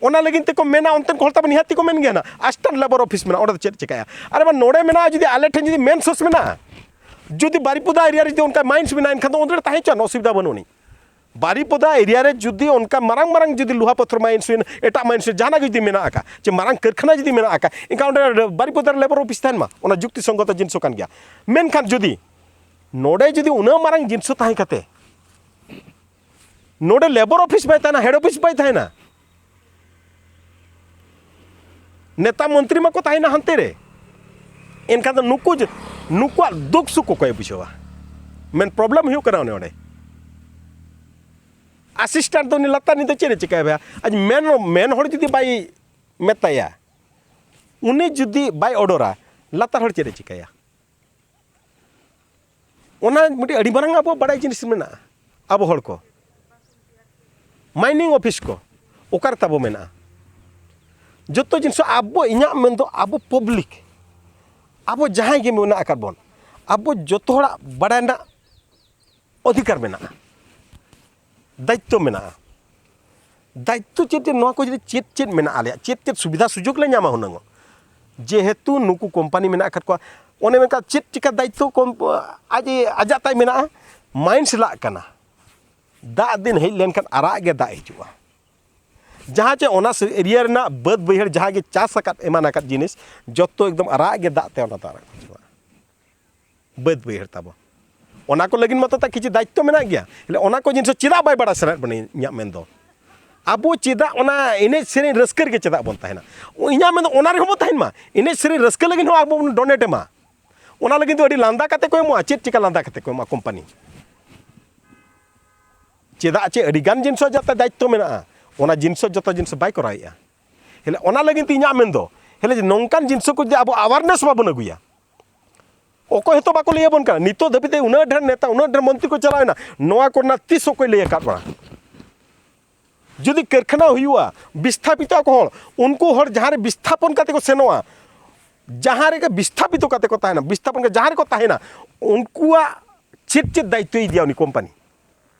ᱚᱱᱟ ᱞᱟᱹᱜᱤᱫ ᱛᱮᱠᱚ ᱢᱮᱱᱟ, ᱚᱱᱛᱮᱱ ᱠᱚ ᱦᱚᱲ ᱛᱟᱵᱚᱱ ᱱᱤᱦᱟᱹᱛᱤ ᱠᱚ ᱢᱮᱱ ᱜᱮᱭᱟ ᱱᱟᱜ, ᱟᱥᱴᱟᱨ ᱞᱮᱵᱚᱨ ᱚᱯᱷᱤᱥ ᱢᱮᱱᱟᱜᱼᱟ, ᱚᱸᱰᱮ ᱫᱚ ᱪᱮᱫ ᱪᱤᱠᱟᱹᱭᱟ? ᱟᱨᱮ ᱵᱟ, ᱱᱚᱰᱮ ᱢᱮᱱᱟᱜᱼᱟ, ᱡᱩᱫᱤ ᱟᱞᱮ ᱴᱷᱮᱱ ᱡᱩᱫᱤ ᱢᱮᱱ ᱥᱳᱨᱥ ᱢᱮᱱᱟᱜᱼᱟ, ᱡᱩᱫᱤ ᱵᱟᱨᱤᱯᱚᱫᱟ ᱮᱨᱤᱭᱟ ᱨᱮ ᱡᱩᱫᱤ ᱚᱱᱠᱟ ᱢᱟᱭᱤᱱᱥ ᱢᱮᱱᱟᱜᱼᱟ, ᱮᱱᱠᱷᱟᱱ ᱫᱚ ᱚᱸᱰᱮ ᱛᱟᱦᱮᱸ ᱦᱚᱪᱚᱣᱟᱱ, ᱚᱥᱩᱵᱤᱫᱷᱟ ᱵᱟᱹᱱᱩᱜ ᱟᱹᱱᱤᱡ᱾ ᱵᱟᱨᱤᱯᱚᱫᱟ ᱮᱨᱤᱭᱟ ᱨᱮ ᱡᱩᱫᱤ ᱚᱱᱠᱟ ᱢᱟᱨᱟᱝ ᱢᱟᱨᱟᱝ ᱡᱩᱫᱤ ᱞᱳᱦᱟ ᱯᱟᱛᱷᱚᱨ ᱢᱟᱭᱤᱱᱥ ᱦᱩᱭᱮᱱ, ᱮᱴᱟᱜ ᱢᱟᱭᱤᱱᱥ ᱦᱩᱭᱮᱱ, ᱡᱟᱦᱟᱱᱟᱜ ᱜᱮ ᱡᱩᱫᱤ ᱢᱮᱱᱟᱜ ᱟᱠᱟᱫ, ᱪᱮ ᱢᱟᱨᱟᱝ ᱠᱟᱹᱨᱠᱷᱟᱱᱟ ᱡᱩᱫᱤ ᱢᱮᱱᱟᱜ ᱟᱠᱟᱫ, ᱮᱱᱠᱷᱟᱱ ᱚᱸᱰᱮ ᱵᱟᱨᱤᱯᱚᱫᱟ ᱨᱮ ᱞᱮᱵᱚᱨ ᱚᱯᱷᱤᱥ ᱛᱟᱦᱮᱱ ᱢᱟ, ᱚᱱᱟ ᱡᱩᱠᱛᱤ ᱥᱚᱝᱜᱚᱛᱚ ᱡᱤᱱᱤᱥ ᱠᱟᱱ ᱜᱮᱭᱟ᱾ ᱢᱮᱱᱠᱷᱟᱱ ᱡᱩᱫᱤ ᱱᱚᱰᱮ ᱡᱩᱫᱤ ᱩᱱᱟᱹᱜ ᱢᱟᱨᱟᱝ ᱡᱤᱱᱤᱥ ᱛᱟᱦᱮᱸ ᱠᱟᱛᱮ ᱱᱚᱰᱮ ᱞᱮᱵᱚᱨ ᱚᱯᱷᱤᱥ ᱵᱟᱭ ᱛᱟᱦᱮᱱᱟ, ᱦᱮᱰ ᱚᱯᱷᱤᱥ ᱵᱟᱭ ᱛᱟᱦᱮᱱᱟ, ᱱᱮᱛᱟ ᱢᱚᱱᱛᱨᱤ ᱢᱟᱠᱚ ᱛᱟᱦᱮᱱᱟ ᱦᱟᱱᱛᱮ ᱨᱮ, ᱮᱱᱠᱷᱟᱱ ᱫᱚ ᱱᱩᱠᱩ ᱡᱮ, ᱱᱩᱠᱩᱣᱟᱜ ᱫᱩᱠ ᱥᱩᱠ ᱚᱠᱚᱭᱮ ᱵᱩᱡᱷᱟᱹᱣᱟ? ᱢᱮᱱ ᱯᱨᱚᱵᱞᱮᱢ ᱦᱩᱭᱩᱜ ᱠᱟᱱᱟ ᱚᱱᱮ ᱚᱸᱰᱮ᱾ ᱟᱥᱤᱥᱴᱮᱱᱴ ᱫᱚ ᱩᱱᱤ ᱞᱟᱛᱟᱨ ᱨᱤᱱᱤᱡ ᱫᱚ ᱪᱮᱫ ᱮ ᱪᱤᱠᱟᱹᱭᱟ ᱵᱷᱟᱭᱟ? ᱟᱡ ᱢᱮᱱ, ᱢᱮᱱ ᱦᱚᱲ ᱡᱩᱫᱤ ᱵᱟᱭ ᱢᱮᱛᱟᱭᱟ, ᱩᱱᱤ ᱡᱩᱫᱤ ᱵᱟᱭ ᱚᱰᱚᱨᱟ, ᱞᱟᱛᱟᱨ ᱦᱚᱲ ᱪᱮᱫ ᱮ ᱪᱤᱠᱟᱹᱭᱟ? ᱚᱱᱟ ᱢᱤᱫᱴᱤᱡ ᱟᱹᱰᱤ ᱢᱟᱨᱟᱝ ᱟᱵᱚ ᱵᱟᱲᱟᱭ ᱡᱤᱱᱤᱥ ᱢᱮᱱᱟᱜᱼᱟ, ᱟᱵᱚ ᱦᱚᱲ ᱠᱚ᱾ ᱢᱟᱭᱱᱤᱝ ᱚᱯᱷᱤᱥ ᱠᱚ ᱚᱠᱟᱨᱮ ᱛᱟᱵᱚ ᱢᱮᱱᱟᱜᱼᱟ? ᱡᱚᱛᱚ ᱡᱤᱱᱤᱥ ᱟᱵᱚ, ᱤᱧᱟᱹᱜ ᱢᱮᱱᱫᱚ ᱟᱵᱚ ᱯᱟᱵᱽᱞᱤᱠ, ᱟᱵᱚ ᱡᱟᱦᱟᱸᱭ ᱜᱮ ᱢᱮᱱᱟᱜ ᱟᱠᱟᱫ ᱵᱚᱱ, ᱟᱵᱚ ᱡᱚᱛᱚ ᱦᱚᱲᱟᱜ ᱵᱟᱲᱟᱭ ᱨᱮᱱᱟᱜ ᱚᱫᱷᱤᱠᱟᱨ ᱢᱮᱱᱟᱜᱼᱟ, ᱫᱟᱭᱤᱛᱛᱚ ᱢᱮᱱᱟᱜᱼᱟ᱾ ᱫᱟᱭᱤᱛᱛᱚ ᱪᱮᱫ ᱪᱮᱫ, ᱱᱚᱣᱟ ᱠᱚ ᱡᱩᱫᱤ ᱪᱮᱫ ᱪᱮᱫ ᱢᱮᱱᱟᱜᱼᱟ ᱟᱞᱮᱭᱟᱜ, ᱪᱮᱫ ᱪᱮᱫ ᱥᱩᱵᱤᱫᱷᱟ ᱥᱩᱡᱳᱜᱽ ᱞᱮ ᱧᱟᱢᱟ ᱦᱩᱱᱟᱹᱝ? ᱡᱮᱦᱮᱛᱩ ᱱᱩᱠᱩ ᱠᱳᱢᱯᱟᱱᱤ ᱢᱮᱱᱟᱜ ᱟᱠᱟᱫ ᱠᱚᱣᱟ, ᱚᱱᱮ ᱢᱮᱱᱠᱷᱟᱱ ᱪᱮᱫ ᱪᱤᱠᱟ ᱫᱟᱭᱤᱛᱛᱚ ᱠᱚᱢ-, ᱟᱡ, ᱟᱡᱟᱜ ᱛᱟᱭ ᱢᱮᱱᱟᱜᱼᱟ, ᱢᱟᱭᱤᱱᱥ ᱞᱟᱜ ᱠᱟᱱᱟ, ᱫᱟᱜ ᱫᱤᱱ ᱦᱮᱡ ᱞᱮᱱᱠᱷᱟᱱ ᱟᱨᱟᱜ ᱜᱮ ᱫᱟᱜ ᱦᱤᱡᱩᱜᱼᱟ᱾ ᱡᱟᱦᱟᱸ ᱪᱮ ᱚᱱᱟ ᱥᱮ-, ᱮᱨᱤᱭᱟ ᱨᱮᱱᱟᱜ ᱵᱟᱹᱫᱽ ᱵᱟᱹᱭᱦᱟᱹᱲ ᱡᱟᱦᱟᱸ ᱜᱮ ᱪᱟᱥ ᱟᱠᱟᱫ ᱮᱢᱟᱱ ᱟᱠᱟᱫ ᱡᱤᱱᱤᱥ, ᱡᱚᱛᱚ ᱮᱠᱫᱚᱢ ᱟᱨᱟᱜ ᱜᱮ ᱫᱟᱜ ᱛᱮ ᱚᱱᱟ ᱫᱚ ᱟᱨᱟᱜ ᱦᱤᱡᱩᱜᱼᱟ᱾ ᱵᱟᱹᱫᱽ ᱵᱟᱹᱭᱦᱟᱹᱲ ᱛᱟᱵᱚ᱾ ᱚᱱᱟ ᱠᱚ ᱞᱟᱹᱜᱤᱫ ᱢᱟᱛᱚ ᱛᱟ ᱠᱤᱪᱷᱩ ᱫᱟᱭᱤᱛᱛᱚ ᱢᱮᱱᱟᱜ ᱜᱮᱭᱟ᱾ ᱛᱟᱦᱞᱮ ᱚᱱᱟ ᱠᱚ ᱡᱤᱱᱤᱥ ᱪᱮᱫᱟᱜ ᱵᱟᱭ ᱵᱟᱲᱟᱭ ᱥᱟᱱᱟᱭᱮᱫ ᱵᱚᱱᱟ ᱤᱧᱟᱹᱜ ᱢᱮᱱ ᱫᱚ? ᱟᱵᱚ ᱪᱮᱫᱟᱜ ᱚᱱᱟ ᱮᱱᱮᱡ ᱥᱮᱨᱮᱧ ᱨᱟᱹᱥᱠᱟᱹ ᱨᱮᱜᱮ ᱪᱮᱫᱟᱜ ᱵᱚᱱ ᱛᱟᱦᱮᱱᱟ? ᱤᱧᱟᱹᱜ ᱢᱮᱱᱫᱚ ᱚᱱᱟ ᱨᱮᱦᱚᱸ ᱵᱚᱱ ᱛᱟᱦᱮᱱ ᱢᱟ, ᱮᱱᱮᱡ ᱥᱮᱨᱮᱧ ᱨᱟᱹᱥᱠᱟᱹ ᱞᱟᱹᱜᱤᱫ ᱦᱚᱸ ᱟᱵᱚ ᱵᱚᱱ ᱰᱚᱱᱮᱴ ᱮᱢᱟ᱾ ᱚᱱᱟ ᱞᱟᱹᱜᱤᱫ ᱫᱚ ᱟᱹᱰᱤ ᱞᱟᱸᱫᱟ ᱠᱟᱛᱮ ᱠᱚ ᱮᱢᱚᱜᱼᱟ᱾ ᱪᱮᱫ ᱪᱤᱠᱟ ᱞᱟᱸᱫᱟ ᱠᱟᱛᱮ ᱠᱚ ᱮᱢᱟ ᱠᱳᱢᱯᱟᱱᱤ? ᱪᱮᱫᱟᱜ ᱪᱮ ᱟᱹᱰᱤ ᱜᱟᱱ ᱡᱤᱱᱤᱥ ᱡᱟᱛᱮ ᱫᱟᱭᱤᱛᱛᱚ ᱢᱮᱱᱟᱜᱼᱟ, ᱚᱱᱟ ᱡᱤᱱᱤᱥ ᱡᱚᱛᱚ ᱡᱤᱱᱤᱥ ᱵᱟᱭ ᱠᱚᱨᱟᱣᱮᱫᱼᱟ᱾ ᱦᱮᱸ, ᱚᱱᱟ ᱞᱟᱹᱜᱤᱫ ᱛᱮ ᱤᱧᱟᱹᱜ ᱢᱮᱱᱫᱚ ᱦᱮᱸ ᱡᱮ ᱱᱚᱝᱠᱟᱱ ᱡᱤᱱᱤᱥ ᱠᱚ ᱡᱩᱫᱤ ᱟᱵᱚ ᱟᱣᱟᱨᱱᱮᱥ ᱵᱟᱵᱚᱱ ᱟᱹᱜᱩᱭᱟ, ᱚᱠᱚᱭ ᱦᱚᱸᱛᱚ ᱵᱟᱠᱚ ᱞᱟᱹᱭ ᱟᱵᱚᱱ ᱠᱟᱱᱟ᱾ ᱱᱤᱛᱚᱜ ᱫᱷᱟᱹᱵᱤᱡ ᱛᱮ ᱩᱱᱟᱹᱜ ᱰᱷᱮᱨ ᱱᱮᱛᱟ, ᱩᱱᱟᱹᱜ ᱰᱷᱮᱨ ᱢᱚᱱᱛᱨᱤ ᱠᱚ ᱪᱟᱞᱟᱣᱮᱱᱟ, ᱱᱚᱣᱟ ᱠᱚᱨᱮᱱᱟᱜ ᱛᱤᱥ ᱚᱠᱚᱭ ᱞᱟᱹᱭ ᱟᱠᱟᱫ ᱵᱚᱱᱟ? ᱡᱩᱫᱤ ᱠᱟᱹᱨᱠᱷᱟᱱᱟ ᱦᱩᱭᱩᱜᱼᱟ, ᱵᱤᱥᱛᱷᱟᱯᱤᱛᱚᱜ ᱟᱠᱚ ᱦᱚᱲ, ᱩᱱᱠᱩ ᱦᱚᱲ ᱡᱟᱦᱟᱸ ᱨᱮ ᱵᱤᱥᱛᱷᱟᱯᱚᱱ ᱠᱟᱛᱮ ᱠᱚ ᱥᱮᱱᱚᱜᱼᱟ, ᱡᱟᱦᱟᱸ ᱨᱮᱜᱮ ᱵᱤᱥᱛᱷᱟᱯᱤᱛᱚ ᱠᱟᱛᱮ ᱠᱚ ᱛᱟᱦᱮᱱᱟ, ᱵᱤᱥᱛᱷᱟᱯᱚᱱ ᱠᱟᱛᱮ ᱡᱟᱦᱟᱸ ᱨᱮᱠᱚ ᱛᱟᱦᱮᱱᱟ, ᱩᱱᱠᱩᱣᱟᱜ ᱪᱮᱫ ᱪᱮᱫ ᱫᱟᱭᱤᱛᱛᱚᱭ ᱤᱫᱤᱭᱟ ᱩᱱᱤ ᱠᱳᱢᱯᱟᱱᱤ?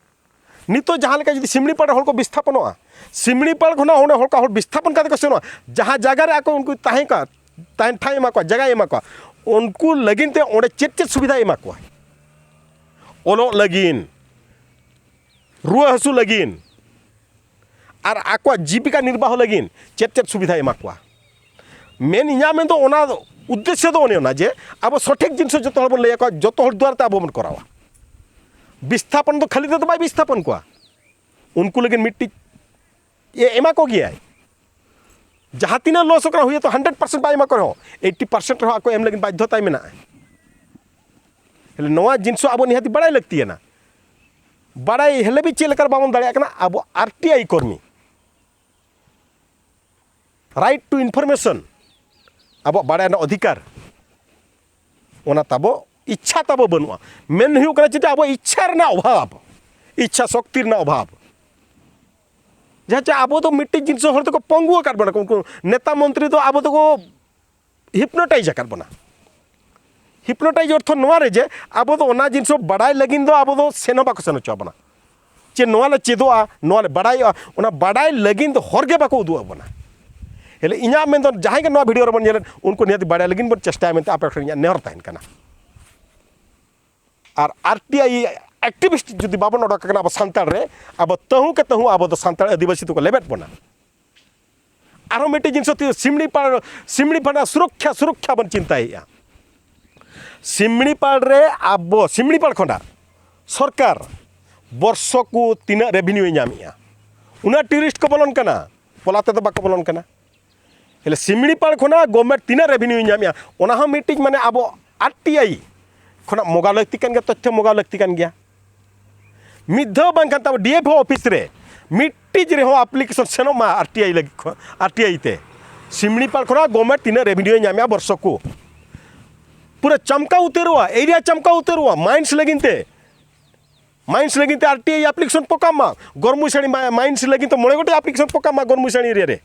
ᱱᱤᱛᱚᱜ ᱡᱟᱦᱟᱸ ᱞᱮᱠᱟ ᱡᱩᱫᱤ ᱥᱤᱢᱲᱤᱯᱟᱲ ᱨᱮ ᱦᱚᱲ ᱠᱚ ᱵᱤᱥᱛᱷᱟᱯᱚᱱᱚᱜᱼᱟ, ᱥᱤᱢᱲᱤᱯᱟᱲ ᱠᱷᱚᱱᱟᱜ ᱚᱸᱰᱮ ᱦᱚᱲ ᱠᱚ ᱦᱚᱲ ᱵᱤᱥᱛᱷᱟᱯᱚᱱ ᱠᱟᱛᱮ ᱠᱚ ᱥᱮᱱᱚᱜᱼᱟ, ᱡᱟᱦᱟᱸ ᱡᱟᱭᱜᱟ ᱨᱮ ᱟᱠᱚ ᱩᱱᱠᱩ ᱛᱟᱦᱮᱸ ᱠᱟ-, ᱛᱟᱦᱮᱱ ᱴᱷᱟᱶ ᱮᱢᱟ ᱠᱚᱣᱟ, ᱡᱟᱭᱜᱟᱭ ᱮᱢᱟ ᱠᱚᱣᱟ, ᱩᱱᱠᱩ ᱞᱟᱹᱜᱤᱫ ᱛᱮ ᱚᱸᱰᱮ ᱪᱮᱫ ᱪᱮᱫ ᱥᱩᱵᱤᱫᱷᱟᱭ ᱮᱢᱟ ᱠᱚᱣᱟ? ᱚᱞᱚᱜ ᱞᱟᱹᱜᱤᱫ, ᱨᱩᱣᱟᱹ ᱦᱟᱹᱥᱩ ᱞᱟᱹᱜᱤᱫ, ᱟᱨ ᱟᱠᱚᱣᱟᱜ ᱡᱤᱵᱤᱠᱟ ᱱᱤᱨᱵᱟᱦᱚ ᱞᱟᱹᱜᱤᱫ ᱪᱮᱫ ᱪᱮᱫ ᱥᱩᱵᱤᱫᱷᱟᱭ ᱮᱢᱟ ᱠᱚᱣᱟ? ᱢᱮᱱ ᱤᱧᱟᱹᱜ ᱢᱮᱱᱫᱚ ᱚᱱᱟ ᱩᱫᱽᱫᱮᱥᱥᱚ ᱫᱚ ᱚᱱᱮ ᱚᱱᱟ ᱡᱮ ᱟᱵᱚ ᱥᱚᱴᱷᱤᱠ ᱡᱤᱱᱤᱥ ᱡᱚᱛᱚ ᱦᱚᱲ ᱵᱚᱱ ᱞᱟᱹᱭ ᱟᱠᱚᱣᱟ, ᱡᱚᱛᱚ ᱦᱚᱲ ᱫᱩᱣᱟᱨ ᱛᱮ ᱟᱵᱚ ᱵᱚᱱ ᱠᱚᱨᱟᱣᱟ᱾ ᱵᱤᱥᱛᱷᱟᱯᱚᱱ ᱫᱚ ᱠᱷᱟᱹᱞᱤ ᱛᱮᱫᱚ ᱵᱟᱭ ᱵᱤᱥᱛᱷᱟᱯᱚᱱ ᱠᱚᱣᱟ, ᱩᱱᱠᱩ ᱞᱟᱹᱜᱤᱫ ᱢᱤᱫᱴᱤᱡ ᱮ ᱮᱢᱟ ᱠᱚ ᱜᱮᱭᱟᱭ᱾ ᱡᱟᱦᱟᱸ ᱛᱤᱱᱟᱹᱜ ᱞᱚᱥ ᱠᱟᱱᱟ ᱦᱩᱭᱩᱜ ᱛᱚ ᱦᱟᱱᱰᱨᱮᱰ ᱯᱟᱨᱥᱮᱱᱴ ᱵᱟᱭ ᱮᱢᱟ ᱠᱚ ᱨᱮᱦᱚᱸ, ᱮᱭᱤᱴᱴᱤ ᱯᱟᱨᱥᱮᱱᱴ ᱨᱮᱦᱚᱸ ᱟᱠᱚ ᱮᱢ ᱞᱟᱹᱜᱤᱫ ᱵᱟᱫᱽᱫᱷᱚᱛᱟᱭ ᱢᱮᱱᱟᱜᱼᱟ᱾ ᱦᱮᱸ, ᱱᱚᱣᱟ ᱡᱤᱱᱤᱥ ᱦᱚᱸ ᱟᱵᱚ ᱱᱤᱦᱟᱹᱛ ᱵᱟᱲᱟᱭ ᱞᱟᱹᱠᱛᱤᱭᱟᱱᱟ᱾ ᱵᱟᱲᱟᱭ ᱦᱮᱞᱮ ᱵᱤ ᱪᱮᱫ ᱞᱮᱠᱟ ᱵᱟᱵᱚᱱ ᱫᱟᱲᱮᱭᱟᱜ ᱠᱟᱱᱟ? ᱟᱵᱚ ᱟᱨ ᱴᱤ ᱟᱭ ᱠᱚᱨᱢᱤ, right to information, ᱟᱵᱚᱣᱟᱜ ᱵᱟᱲᱟᱭ ᱨᱮᱱᱟᱜ ᱚᱫᱷᱤᱠᱟᱨ, ᱚᱱᱟ ᱛᱟᱵᱚ ᱤᱪᱪᱷᱟ ᱛᱟᱵᱚ ᱵᱟᱹᱱᱩᱜᱼᱟ᱾ ᱢᱮᱱ ᱦᱩᱭᱩᱜ ᱠᱟᱱᱟ ᱪᱮᱫ? ᱟᱵᱚ ᱤᱪᱪᱷᱟ ᱨᱮᱱᱟᱜ ᱚᱵᱷᱟᱵᱽ, ᱤᱪᱪᱷᱟ ᱥᱚᱠᱛᱤ ᱨᱮᱱᱟᱜ ᱚᱵᱷᱟᱵᱽ᱾ ᱡᱟᱦᱟᱸ ᱪᱮ ᱟᱵᱚ ᱫᱚ ᱢᱤᱫᱴᱤᱡ ᱡᱤᱱᱤᱥ ᱦᱚᱲ ᱫᱚᱠᱚ ᱯᱚᱝᱜᱩ ᱟᱠᱟᱫ ᱵᱚᱱᱟ ᱠᱚ, ᱩᱱᱠᱩ ᱱᱮᱛᱟ ᱢᱚᱱᱛᱨᱤ ᱫᱚ ᱟᱵᱚ ᱫᱚᱠᱚ ᱦᱤᱯᱱᱳᱴᱟᱭᱤᱡᱽ ᱟᱠᱟᱫ ᱵᱚᱱᱟ᱾ ᱦᱤᱯᱱᱳᱴᱟᱭᱤᱡᱽ ᱚᱨᱛᱷᱚ ᱱᱚᱣᱟ ᱨᱮ ᱡᱮ ᱟᱵᱚ ᱫᱚ ᱚᱱᱟ ᱡᱤᱱᱤᱥ ᱵᱟᱲᱟᱭ ᱞᱟᱹᱜᱤᱫ ᱫᱚ ᱟᱵᱚ ᱫᱚ ᱥᱮᱱ ᱦᱚᱸ ᱵᱟᱠᱚ ᱥᱮᱱ ᱦᱚᱪᱚ ᱟᱵᱚᱱᱟ᱾ ᱪᱮ ᱱᱚᱣᱟ ᱞᱮ ᱪᱮᱫᱚᱜᱼᱟ, ᱱᱚᱣᱟ ᱞᱮ ᱵᱟᱲᱟᱭᱚᱜᱼᱟ, ᱚᱱᱟ ᱵᱟᱲᱟᱭ ᱞᱟᱹᱜᱤᱫ ᱫᱚ ᱦᱚᱨ ᱜᱮ ᱵᱟᱠᱚ ᱩᱫᱩᱜ ᱟᱵᱚᱱᱟ᱾ ᱦᱮᱞᱮ ᱤᱧᱟᱹᱜ ᱢᱮᱱ ᱫᱚ ᱡᱟᱦᱟᱸᱭ ᱜᱮ ᱱᱚᱣᱟ ᱵᱷᱤᱰᱤᱭᱳ ᱨᱮᱵᱚᱱ ᱧᱮᱞᱮᱫ, ᱩᱱᱠᱩ ᱱᱤᱦᱟᱹᱛ ᱵᱟᱲᱟᱭ ᱞᱟᱹᱜᱤᱫ ᱵᱚᱱ ᱪᱮᱥᱴᱟᱭᱟ ᱢᱮᱱᱛᱮ ᱟᱯᱮ ᱠᱚᱴᱷᱮᱱ ᱤᱧᱟᱹᱜ ᱱᱮᱦᱚᱨ ᱛᱟᱦᱮᱱ ᱠᱟᱱᱟ᱾ ᱟᱨ ᱟᱨ ᱴᱤ ᱟᱭ ᱮᱠᱴᱤᱵᱷᱤᱥᱴ ᱡᱩᱫᱤ ᱵᱟᱵᱚᱱ ᱚᱰᱚᱠ ᱟᱠᱟᱱᱟ ᱟᱵᱚ ᱥᱟᱱᱛᱟᱲ ᱨᱮ, ᱟᱵᱚ ᱛᱟᱹᱦᱩ ᱠᱮ ᱛᱟᱹᱦᱩ ᱟᱵᱚ ᱫᱚ ᱥᱟᱱᱛᱟᱲ ᱟᱹᱫᱤᱵᱟᱹᱥᱤ ᱫᱚᱠᱚ ᱞᱮᱵᱮᱫ ᱵᱚᱱᱟ᱾ ᱟᱨᱦᱚᱸ ᱢᱤᱫᱴᱮᱡ ᱡᱤᱱᱤᱥ ᱦᱚᱸ ᱛᱤ-, ᱥᱤᱢᱲᱤ ᱯᱟᱲ-, ᱥᱤᱢᱲᱤ ᱯᱟᱲᱟ ᱥᱩᱨᱚᱠᱠᱷᱟ, ᱥᱩᱨᱚᱠᱠᱷᱟ ᱵᱚᱱ ᱪᱤᱱᱛᱟᱹᱭᱮᱫᱼᱟ᱾ ᱥᱤᱢᱲᱤ ᱯᱟᱲ ᱨᱮ ᱟᱵᱚ ᱥᱤᱢᱲᱤ ᱯᱟᱲ ᱠᱷᱚᱱᱟᱜ ᱥᱚᱨᱠᱟᱨ ᱵᱚᱨᱥᱚ ᱠᱚ ᱛᱤᱱᱟᱹᱜ ᱨᱮᱵᱷᱤᱱᱤᱭᱩᱭ ᱧᱟᱢᱮᱫᱼᱟ? ᱩᱱᱟᱹᱜ ᱴᱩᱨᱤᱥᱴ ᱠᱚ ᱵᱚᱞᱚᱱ ᱠᱟᱱᱟ, ᱯᱚᱞᱟ ᱛᱮᱫᱚ ᱵᱟᱠᱚ ᱵᱚᱞᱚᱱ ᱠᱟᱱᱟ᱾ ᱛᱟᱦᱞᱮ ᱥᱤᱢᱲᱤᱯᱟᱲ ᱠᱷᱚᱱᱟᱜ ᱜᱚᱵᱷᱚᱨᱱᱢᱮᱱᱴ ᱛᱤᱱᱟᱹᱜ ᱨᱮᱵᱷᱤᱱᱤᱭᱩᱭ ᱧᱟᱢᱮᱜᱼᱟ, ᱚᱱᱟ ᱦᱚᱸ ᱢᱤᱫᱴᱤᱡ ᱢᱟᱱᱮ ᱟᱵᱚ ᱟᱨ ᱴᱤ ᱟᱭ ᱠᱷᱚᱱᱟᱜ ᱢᱚᱜᱟ ᱞᱟᱹᱠᱛᱤ ᱠᱟᱱ ᱜᱮᱭᱟ, ᱛᱚᱛᱛᱷᱚ ᱢᱚᱜᱟ ᱞᱟᱹᱠᱛᱤ ᱠᱟᱱ ᱜᱮᱭᱟ᱾ ᱢᱤᱫ ᱫᱷᱟᱣ ᱵᱟᱝᱠᱷᱟᱱ ᱛᱟᱵᱚ ᱰᱤ ᱮᱯᱷ ᱳ ᱚᱯᱷᱤᱥ ᱨᱮ ᱢᱤᱫᱴᱤᱡ ᱨᱮᱦᱚᱸ ᱟᱯᱞᱤᱠᱮᱥᱚᱱ ᱥᱮᱱᱚᱜ ᱢᱟ ᱟᱨ ᱴᱤ ᱟᱭ ᱞᱟᱹᱜᱤᱫ ᱠᱷᱚᱱ, ᱟᱨ ᱴᱤ ᱟᱭ ᱛᱮ᱾ ᱥᱤᱢᱲᱤᱯᱟᱲ ᱠᱷᱚᱱᱟᱜ ᱜᱚᱵᱷᱚᱨᱱᱢᱮᱱᱴ ᱛᱤᱱᱟᱹᱜ ᱨᱮᱵᱷᱤᱱᱤᱭᱩᱭ ᱧᱟᱢᱮᱜᱼᱟ ᱵᱚᱨᱥᱚ ᱠᱚ, ᱯᱩᱨᱟᱹ ᱪᱟᱢᱠᱟᱣ ᱩᱛᱟᱹᱨᱚᱜᱼᱟ, ᱮᱨᱤᱭᱟ ᱪᱟᱢᱠᱟᱣ ᱩᱛᱟᱹᱨᱚᱜᱼᱟ ᱢᱟᱭᱤᱱᱥ ᱞᱟᱹᱜᱤᱫ ᱛᱮ᱾ ᱢᱟᱭᱤᱱᱥ ᱞᱟᱹᱜᱤᱫ ᱛᱮ ᱟᱨ ᱴᱤ ᱟᱭ ᱟᱯᱞᱤᱠᱮᱥᱚᱱ ᱯᱚᱠᱟᱜ ᱢᱟ, ᱜᱚᱨᱢᱩᱥᱟᱲᱤ ᱢᱟ-, ᱢᱟᱭᱤᱱᱥ ᱞᱟᱹᱜᱤᱫ ᱛᱮ ᱢᱚᱬᱮ ᱜᱚᱴᱮᱡ ᱟᱯᱞᱤᱠᱮᱥᱚᱱ ᱯᱚᱠᱟᱜ ᱢᱟ ᱜᱚᱨᱢᱩᱥᱟᱲᱤ ᱮᱨᱤᱭᱟ ᱨᱮ,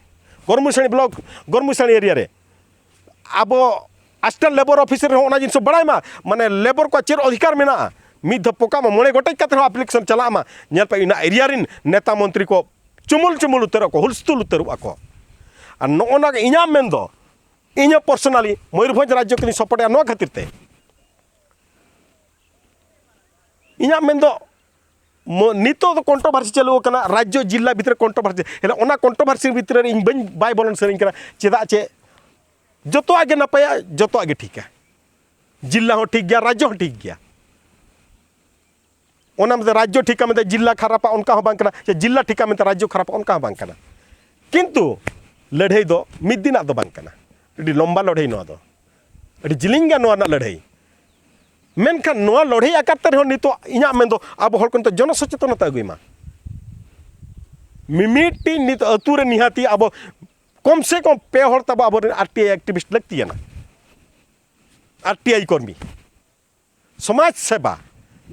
ᱜᱚᱨᱢᱩᱥᱟᱲᱤ ᱵᱞᱚᱠ, ᱜᱚᱨᱢᱩᱥᱟᱲᱤ ᱮᱨᱤᱭᱟ ᱨᱮ᱾ ᱟᱵᱚ ᱟᱥᱤᱥᱴᱮᱱᱴ ᱞᱮᱵᱚᱨ ᱚᱯᱷᱤᱥ ᱨᱮᱦᱚᱸ ᱚᱱᱟ ᱡᱤᱱᱤᱥ ᱵᱟᱲᱟᱭ ᱢᱟ, ᱢᱟᱱᱮ ᱞᱮᱵᱚᱨ ᱠᱚᱣᱟᱜ ᱪᱮᱫ ᱚᱫᱷᱤᱠᱟᱨ ᱢᱮᱱᱟᱜᱼᱟ᱾ ᱢᱤᱫ ᱫᱷᱟᱣ ᱯᱚᱠᱟᱜ ᱢᱟ, ᱢᱚᱬᱮ ᱜᱚᱴᱮᱡ ᱠᱟᱛᱮ ᱦᱚᱸ ᱟᱯᱞᱤᱠᱮᱥᱚᱱ ᱪᱟᱞᱟᱜ ᱢᱟ, ᱧᱮᱞ ᱯᱮ ᱚᱱᱟ ᱮᱨᱤᱭᱟ ᱨᱮᱱ ᱱᱮᱛᱟ ᱢᱚᱱᱛᱨᱤ ᱠᱚ ᱪᱩᱢᱩᱞ ᱪᱩᱢᱩᱞ ᱩᱛᱟᱹᱨᱚᱜ ᱟᱠᱚ, ᱦᱩᱞᱥᱛᱩᱞ ᱩᱛᱟᱹᱨᱚᱜ ᱟᱠᱚ᱾ ᱟᱨ ᱱᱚᱜᱼᱚ ᱱᱟ ᱜᱮ ᱤᱧᱟᱹᱜ ᱢᱮᱱ ᱫᱚ, ᱤᱧ ᱦᱚᱸ ᱯᱟᱨᱥᱚᱱᱟᱞᱤ ᱢᱚᱭᱩᱨᱵᱷᱚᱸᱡᱽ ᱨᱟᱡᱽᱡᱚ ᱠᱤᱱᱤᱧ ᱥᱟᱯᱳᱨᱴᱮᱜᱼᱟ ᱱᱚᱣᱟ ᱠᱷᱟᱹᱛᱤᱨ ᱛᱮ᱾ ᱤᱧᱟᱹᱜ ᱢᱮᱱ ᱫᱚ ᱢᱚ-, ᱱᱤᱛᱚᱜ ᱫᱚ ᱠᱚᱱᱴᱨᱳᱵᱷᱟᱨᱥᱤ ᱪᱟᱹᱞᱩ ᱟᱠᱟᱱᱟ, ᱨᱟᱡᱽᱡᱚ ᱡᱤᱞᱟ ᱵᱷᱤᱛᱨᱤ ᱨᱮ ᱠᱚᱱᱴᱨᱳᱵᱷᱟᱨᱥᱤ᱾ ᱦᱮᱸ, ᱚᱱᱟ ᱠᱚᱱᱴᱨᱳᱵᱷᱟᱨᱥᱤ ᱵᱷᱤᱛᱨᱤ ᱨᱮ ᱤᱧ ᱵᱟᱹᱧ, ᱵᱟᱭ ᱵᱚᱞᱚᱱ ᱥᱟᱱᱟᱧ ᱠᱟᱱᱟ᱾ ᱪᱮᱫᱟᱜ ᱪᱮ ᱡᱚᱛᱚᱣᱟᱜ ᱜᱮ ᱱᱟᱯᱟᱭᱟ, ᱡᱚᱛᱚᱣᱟᱜ ᱜᱮ ᱴᱷᱤᱠᱟ, ᱡᱤᱞᱟ ᱦᱚᱸ ᱴᱷᱤᱠ ᱜᱮᱭᱟ, ᱨᱟᱡᱽᱡᱚ ᱦᱚᱸ ᱴᱷᱤᱠ ᱜᱮᱭᱟ᱾ ᱚᱱᱟ ᱢᱮᱱᱛᱮ ᱨᱟᱡᱽᱡᱚ ᱴᱷᱤᱠᱟ ᱢᱮᱱᱛᱮ ᱡᱤᱞᱟ ᱠᱷᱟᱨᱟᱯᱟ, ᱚᱱᱠᱟ ᱦᱚᱸ ᱵᱟᱝ ᱠᱟᱱᱟ, ᱥᱮ ᱡᱤᱞᱟ ᱴᱷᱤᱠᱟ ᱢᱮᱱᱛᱮ ᱨᱟᱡᱽᱡᱚ ᱠᱷᱟᱨᱟᱯᱟ, ᱚᱱᱠᱟ ᱦᱚᱸ ᱵᱟᱝ ᱠᱟᱱᱟ᱾ ᱠᱤᱱᱛᱩ ᱞᱟᱹᱲᱦᱟᱹᱭ ᱫᱚ ᱢᱤᱫ ᱫᱤᱱᱟᱜ ᱫᱚ ᱵᱟᱝ ᱠᱟᱱᱟ, ᱟᱹᱰᱤ ᱞᱚᱢᱵᱟ ᱞᱟᱹᱲᱦᱟᱹᱭ ᱱᱚᱣᱟ ᱫᱚ, ᱟᱹᱰᱤ ᱡᱤᱞᱤᱧ ᱜᱮᱭᱟ ᱱᱚᱣᱟ ᱨᱮᱱᱟᱜ ᱞᱟᱹᱲᱦᱟᱹᱭ᱾ ᱢᱮᱱᱠᱷᱟᱱ ᱱᱚᱣᱟ ᱞᱟᱹᱲᱦᱟᱹᱭ ᱟᱠᱟᱨ ᱛᱮ ᱨᱮᱦᱚᱸ ᱱᱤᱛᱚᱜ ᱤᱧᱟᱹᱜ ᱢᱮᱱ ᱫᱚ ᱟᱵᱚ ᱦᱚᱲ ᱠᱚ ᱱᱤᱛᱚᱜ ᱡᱚᱱᱚ ᱥᱚᱪᱮᱛᱚᱱᱚᱛᱟ ᱟᱹᱜᱩᱭ ᱢᱟ᱾ ᱢᱤᱢᱤᱫᱴᱤᱡ ᱱᱤᱛ ᱟᱹᱛᱩ ᱨᱮ ᱱᱤᱦᱟᱹᱛᱤ ᱟᱵᱚ ᱠᱚᱢ ᱥᱮ ᱠᱚᱢ ᱯᱮ ᱦᱚᱲ ᱛᱟᱵᱚ ᱟᱵᱚᱨᱮᱱ ᱟᱨ ᱴᱤ ᱟᱭ ᱮᱠᱴᱤᱵᱷᱤᱥᱴ ᱞᱟᱹᱠᱛᱤᱭᱟᱱᱟ, ᱟᱨ ᱴᱤ ᱟᱭ ᱠᱚᱨᱢᱤ᱾ ᱥᱚᱢᱟᱡᱽ ᱥᱮᱵᱟ᱾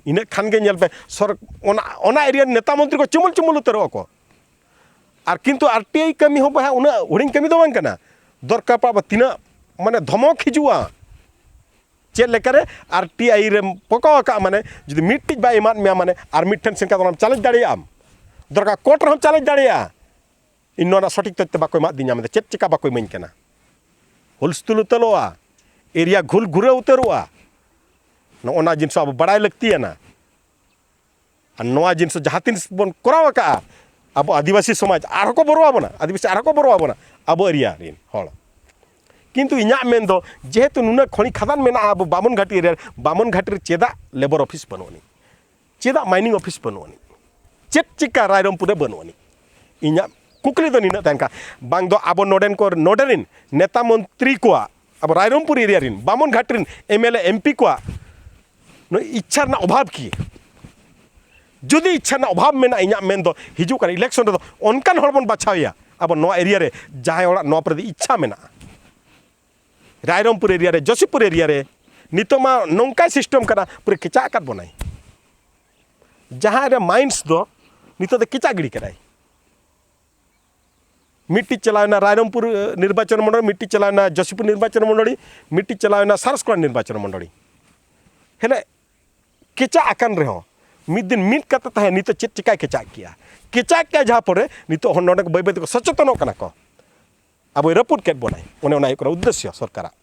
ᱤᱱᱟᱹᱜ ᱠᱷᱟᱱ ᱜᱮ ᱧᱮᱞ ᱯᱮ, ᱥᱚᱨ-, ᱚᱱᱟ, ᱚᱱᱟ ᱮᱨᱤᱭᱟ ᱨᱮᱱ ᱱᱮᱛᱟ ᱢᱚᱱᱛᱨᱤ ᱠᱚ ᱪᱩᱢᱩᱞ ᱪᱩᱢᱩᱞ ᱩᱛᱟᱹᱨᱚᱜᱼᱟ ᱠᱚ᱾ ᱟᱨ ᱠᱤᱱᱛᱩ ᱟᱨ ᱴᱤ ᱟᱭ ᱠᱟᱹᱢᱤ ᱦᱚᱸ ᱵᱚᱭᱦᱟ ᱩᱱᱟᱹᱜ ᱦᱩᱰᱤᱧ ᱠᱟᱹᱢᱤ ᱫᱚ ᱵᱟᱝ ᱠᱟᱱᱟ᱾ ᱫᱚᱨᱠᱟᱨ ᱯᱟᱲᱟᱜ ᱛᱤᱱᱟᱹᱜ ᱢᱟᱱᱮ ᱫᱷᱚᱢᱚᱠ ᱦᱤᱡᱩᱜᱼᱟ᱾ ᱪᱮᱫ ᱞᱮᱠᱟᱨᱮ ᱟᱨ ᱴᱤ ᱟᱭ ᱨᱮᱢ ᱯᱚᱠᱟᱣ ᱟᱠᱟᱫ, ᱢᱟᱱᱮ ᱡᱩᱫᱤ ᱢᱤᱫᱴᱤᱡ ᱵᱟᱭ ᱮᱢᱟᱫ ᱢᱮᱭᱟ, ᱢᱟᱱᱮ ᱟᱨ ᱢᱤᱫ ᱴᱷᱮᱱ ᱥᱮᱱ ᱠᱟᱛᱮ ᱚᱱᱟᱢ ᱪᱟᱞᱮᱧᱡᱽ ᱫᱟᱲᱮᱭᱟᱜᱼᱟᱢ᱾ ᱫᱚᱨᱠᱟᱨ ᱠᱳᱨᱴ ᱨᱮᱦᱚᱸᱢ ᱪᱟᱞᱮᱧᱡᱽ ᱫᱟᱲᱮᱭᱟᱜᱼᱟ᱾ ᱤᱧ ᱱᱚᱣᱟ ᱨᱮᱱᱟᱜ ᱥᱚᱴᱷᱤᱠ ᱛᱚᱛᱛᱷᱚ ᱵᱟᱠᱚ ᱮᱢᱟᱫᱤᱧᱟ ᱢᱮᱱᱛᱮ, ᱪᱮᱫ ᱪᱤᱠᱟ ᱵᱟᱠᱚ ᱤᱢᱟᱹᱧ ᱠᱟᱱᱟ? ᱦᱩᱞᱥᱛᱩᱞ ᱩᱛᱟᱹᱨᱚᱜᱼᱟ, ᱮᱨᱤᱭᱟ ᱜᱷᱩᱞ ᱜᱷᱩᱨᱟᱹᱣ ᱩᱛᱟᱹᱨᱚᱜᱼᱟ᱾ ᱱᱚᱜᱼᱚ ᱱᱟ ᱡᱤᱱᱤᱥ ᱟᱵᱚ ᱵᱟᱲᱟᱭ ᱞᱟᱹᱠᱛᱤᱭᱟᱱᱟ᱾ ᱟᱨ ᱱᱚᱣᱟ ᱡᱤᱱᱤᱥ ᱡᱟᱦᱟᱸ ᱛᱤᱱ ᱵᱚᱱ ᱠᱚᱨᱟᱣ ᱟᱠᱟᱫᱼᱟ, ᱟᱵᱚ ᱟᱹᱫᱤᱵᱟᱹᱥᱤ ᱥᱚᱢᱟᱡᱽ ᱟᱨᱦᱚᱸ ᱠᱚ ᱵᱚᱨᱚ ᱟᱵᱚᱱᱟ, ᱟᱹᱫᱤᱵᱟᱹᱥᱤ ᱟᱨᱦᱚᱸ ᱠᱚ ᱵᱚᱨᱚ ᱟᱵᱚᱱᱟ, ᱟᱵᱚ ᱮᱨᱤᱭᱟ ᱨᱮᱱ ᱦᱚᱲ᱾ ᱠᱤᱱᱛᱩ ᱤᱧᱟᱹᱜ ᱢᱮᱱ ᱫᱚ, ᱡᱮᱦᱮᱛᱩ ᱱᱩᱱᱟᱹᱜ ᱠᱷᱚᱱᱤ ᱠᱷᱟᱫᱟᱱ ᱢᱮᱱᱟᱜᱼᱟ ᱟᱵᱚ ᱵᱟᱢᱚᱱ ᱜᱷᱟᱴᱤ ᱮᱨᱤᱭᱟ ᱨᱮ, ᱵᱟᱢᱚᱱ ᱜᱷᱟᱴᱤ ᱨᱮ ᱪᱮᱫᱟᱜ ᱞᱮᱵᱚᱨ ᱚᱯᱷᱤᱥ ᱵᱟᱹᱱᱩᱜ ᱟᱹᱱᱤᱡ? ᱪᱮᱫᱟᱜ ᱢᱟᱭᱱᱤᱝ ᱚᱯᱷᱤᱥ ᱵᱟᱹᱱᱩᱜ ᱟᱹᱱᱤᱡ? ᱪᱮᱫ ᱪᱤᱠᱟ ᱨᱟᱭᱨᱚᱝᱯᱩᱨ ᱨᱮ ᱵᱟᱹᱱᱩᱜ ᱟᱹᱱᱤᱡ? ᱤᱧᱟᱹᱜ ᱠᱩᱠᱞᱤ ᱫᱚ ᱱᱤᱱᱟᱹᱜ ᱛᱟᱦᱮᱱ ᱠᱟᱱᱟ, ᱵᱟᱝ ᱫᱚ ᱟᱵᱚ ᱱᱚᱰᱮᱱ ᱠᱚ, ᱱᱚᱰᱮ ᱨᱤᱱ ᱱᱮᱛᱟ ᱢᱚᱱᱛᱨᱤ ᱠᱚᱣᱟᱜ, ᱟᱵᱚ ᱨᱟᱭᱨᱚᱝᱯᱩᱨ ᱮᱨᱤᱭᱟ ᱨᱤᱱ, ᱵᱟᱢᱚᱱᱜᱷᱟᱴ ᱨᱤᱱ M L A, M P ᱠᱚᱣᱟᱜ ᱱᱚᱣᱟ ᱤᱪᱪᱷᱟ ᱨᱮᱱᱟᱜ ᱚᱵᱷᱟᱵᱽ ᱠᱤ? ᱡᱩᱫᱤ ᱤᱪᱪᱷᱟ ᱨᱮᱱᱟᱜ ᱚᱵᱷᱟᱵᱽ ᱢᱮᱱᱟᱜᱼᱟ, ᱤᱧᱟᱹᱜ ᱢᱮᱱ ᱫᱚ ᱦᱤᱡᱩᱜ ᱠᱟᱱ ᱤᱞᱮᱠᱥᱚᱱ ᱨᱮᱫᱚ ᱚᱱᱠᱟᱱ ᱦᱚᱲ ᱵᱚᱱ ᱵᱟᱪᱷᱟᱣᱮᱭᱟ ᱟᱵᱚ ᱱᱚᱣᱟ ᱮᱨᱤᱭᱟ ᱨᱮ, ᱡᱟᱦᱟᱸᱭ ᱦᱚᱲᱟᱜ ᱱᱚᱣᱟ ᱯᱨᱚᱛᱤ ᱤᱪᱪᱷᱟ ᱢᱮᱱᱟᱜᱼᱟ᱾ ᱨᱟᱭᱨᱚᱝᱯᱩᱨ ᱮᱨᱤᱭᱟ ᱨᱮ, ᱡᱚᱥᱤᱯᱩᱨ ᱮᱨᱤᱭᱟ ᱨᱮ ᱱᱤᱛᱚᱜ ᱢᱟ ᱱᱚᱝᱠᱟᱭ ᱥᱤᱥᱴᱮᱢ ᱠᱟᱱᱟ, ᱯᱩᱨᱟᱹ ᱠᱮᱪᱟᱜ ᱟᱠᱟᱫ ᱵᱚᱱᱟᱭ᱾ ᱡᱟᱦᱟᱸᱭ ᱨᱮ ᱢᱟᱭᱤᱱᱰᱥ ᱫᱚ ᱱᱤᱛᱚᱜ ᱫᱚ ᱠᱮᱪᱟᱜ ᱜᱤᱰᱤ ᱠᱟᱫᱟᱭ᱾ ᱢᱤᱫᱴᱤᱡ ᱪᱟᱞᱟᱣᱮᱱᱟ ᱨᱟᱭᱨᱚᱝᱯᱩᱨ, ᱮ, ᱱᱤᱨᱵᱟᱪᱚᱱ ᱢᱚᱸᱰᱚᱞᱤ, ᱢᱤᱫᱴᱤᱡ ᱪᱟᱞᱟᱣᱮᱱᱟ ᱡᱚᱥᱤᱯᱩᱨ ᱱᱤᱨᱵᱟᱪᱚᱱ ᱢᱚᱸᱰᱚᱞᱤ, ᱢᱤᱫᱴᱤᱡ ᱪᱟᱞᱟᱣᱮᱱᱟ ᱥᱟᱨᱥᱠᱚᱲᱟ ᱱᱤᱨᱵᱟᱪᱚᱱ ᱢᱚᱸᱰᱚᱞᱤ᱾ ᱦᱮᱞᱮ, ᱠᱮᱪᱟᱜ ᱟᱠᱟᱱ ᱨᱮᱦᱚᱸ ᱢᱤᱫ ᱫᱤᱱ ᱢᱤᱫ ᱠᱟᱛᱮ ᱛᱟᱦᱮᱸ, ᱱᱤᱛᱚᱜ ᱪᱮᱫ ᱪᱤᱠᱟᱭ ᱠᱮᱪᱟᱜ ᱠᱮᱜᱼᱟ? ᱠᱮᱪᱟᱜ ᱠᱮᱜᱼᱟ ᱡᱟᱦᱟᱸ ᱯᱚᱨᱮ ᱱᱤᱛᱚᱜ ᱦᱚᱸ ᱱᱚᱰᱮ ᱠᱚ ᱵᱟᱹᱭ ᱵᱟᱹᱭ ᱛᱮᱠᱚ ᱥᱚᱪᱮᱛᱚᱱᱚᱜ ᱠᱟᱱᱟ ᱠᱚ, ᱟᱵᱚᱭ ᱨᱟᱹᱯᱩᱫ ᱠᱮᱫ ᱵᱚᱱᱟᱭ᱾ ᱚᱱᱮ ᱚᱱᱟ ᱦᱩᱭᱩᱜ ᱠᱟᱱᱟ ᱩᱫᱽᱫᱮᱥᱥᱚ ᱥᱚᱨᱠᱟᱨᱟᱜ᱾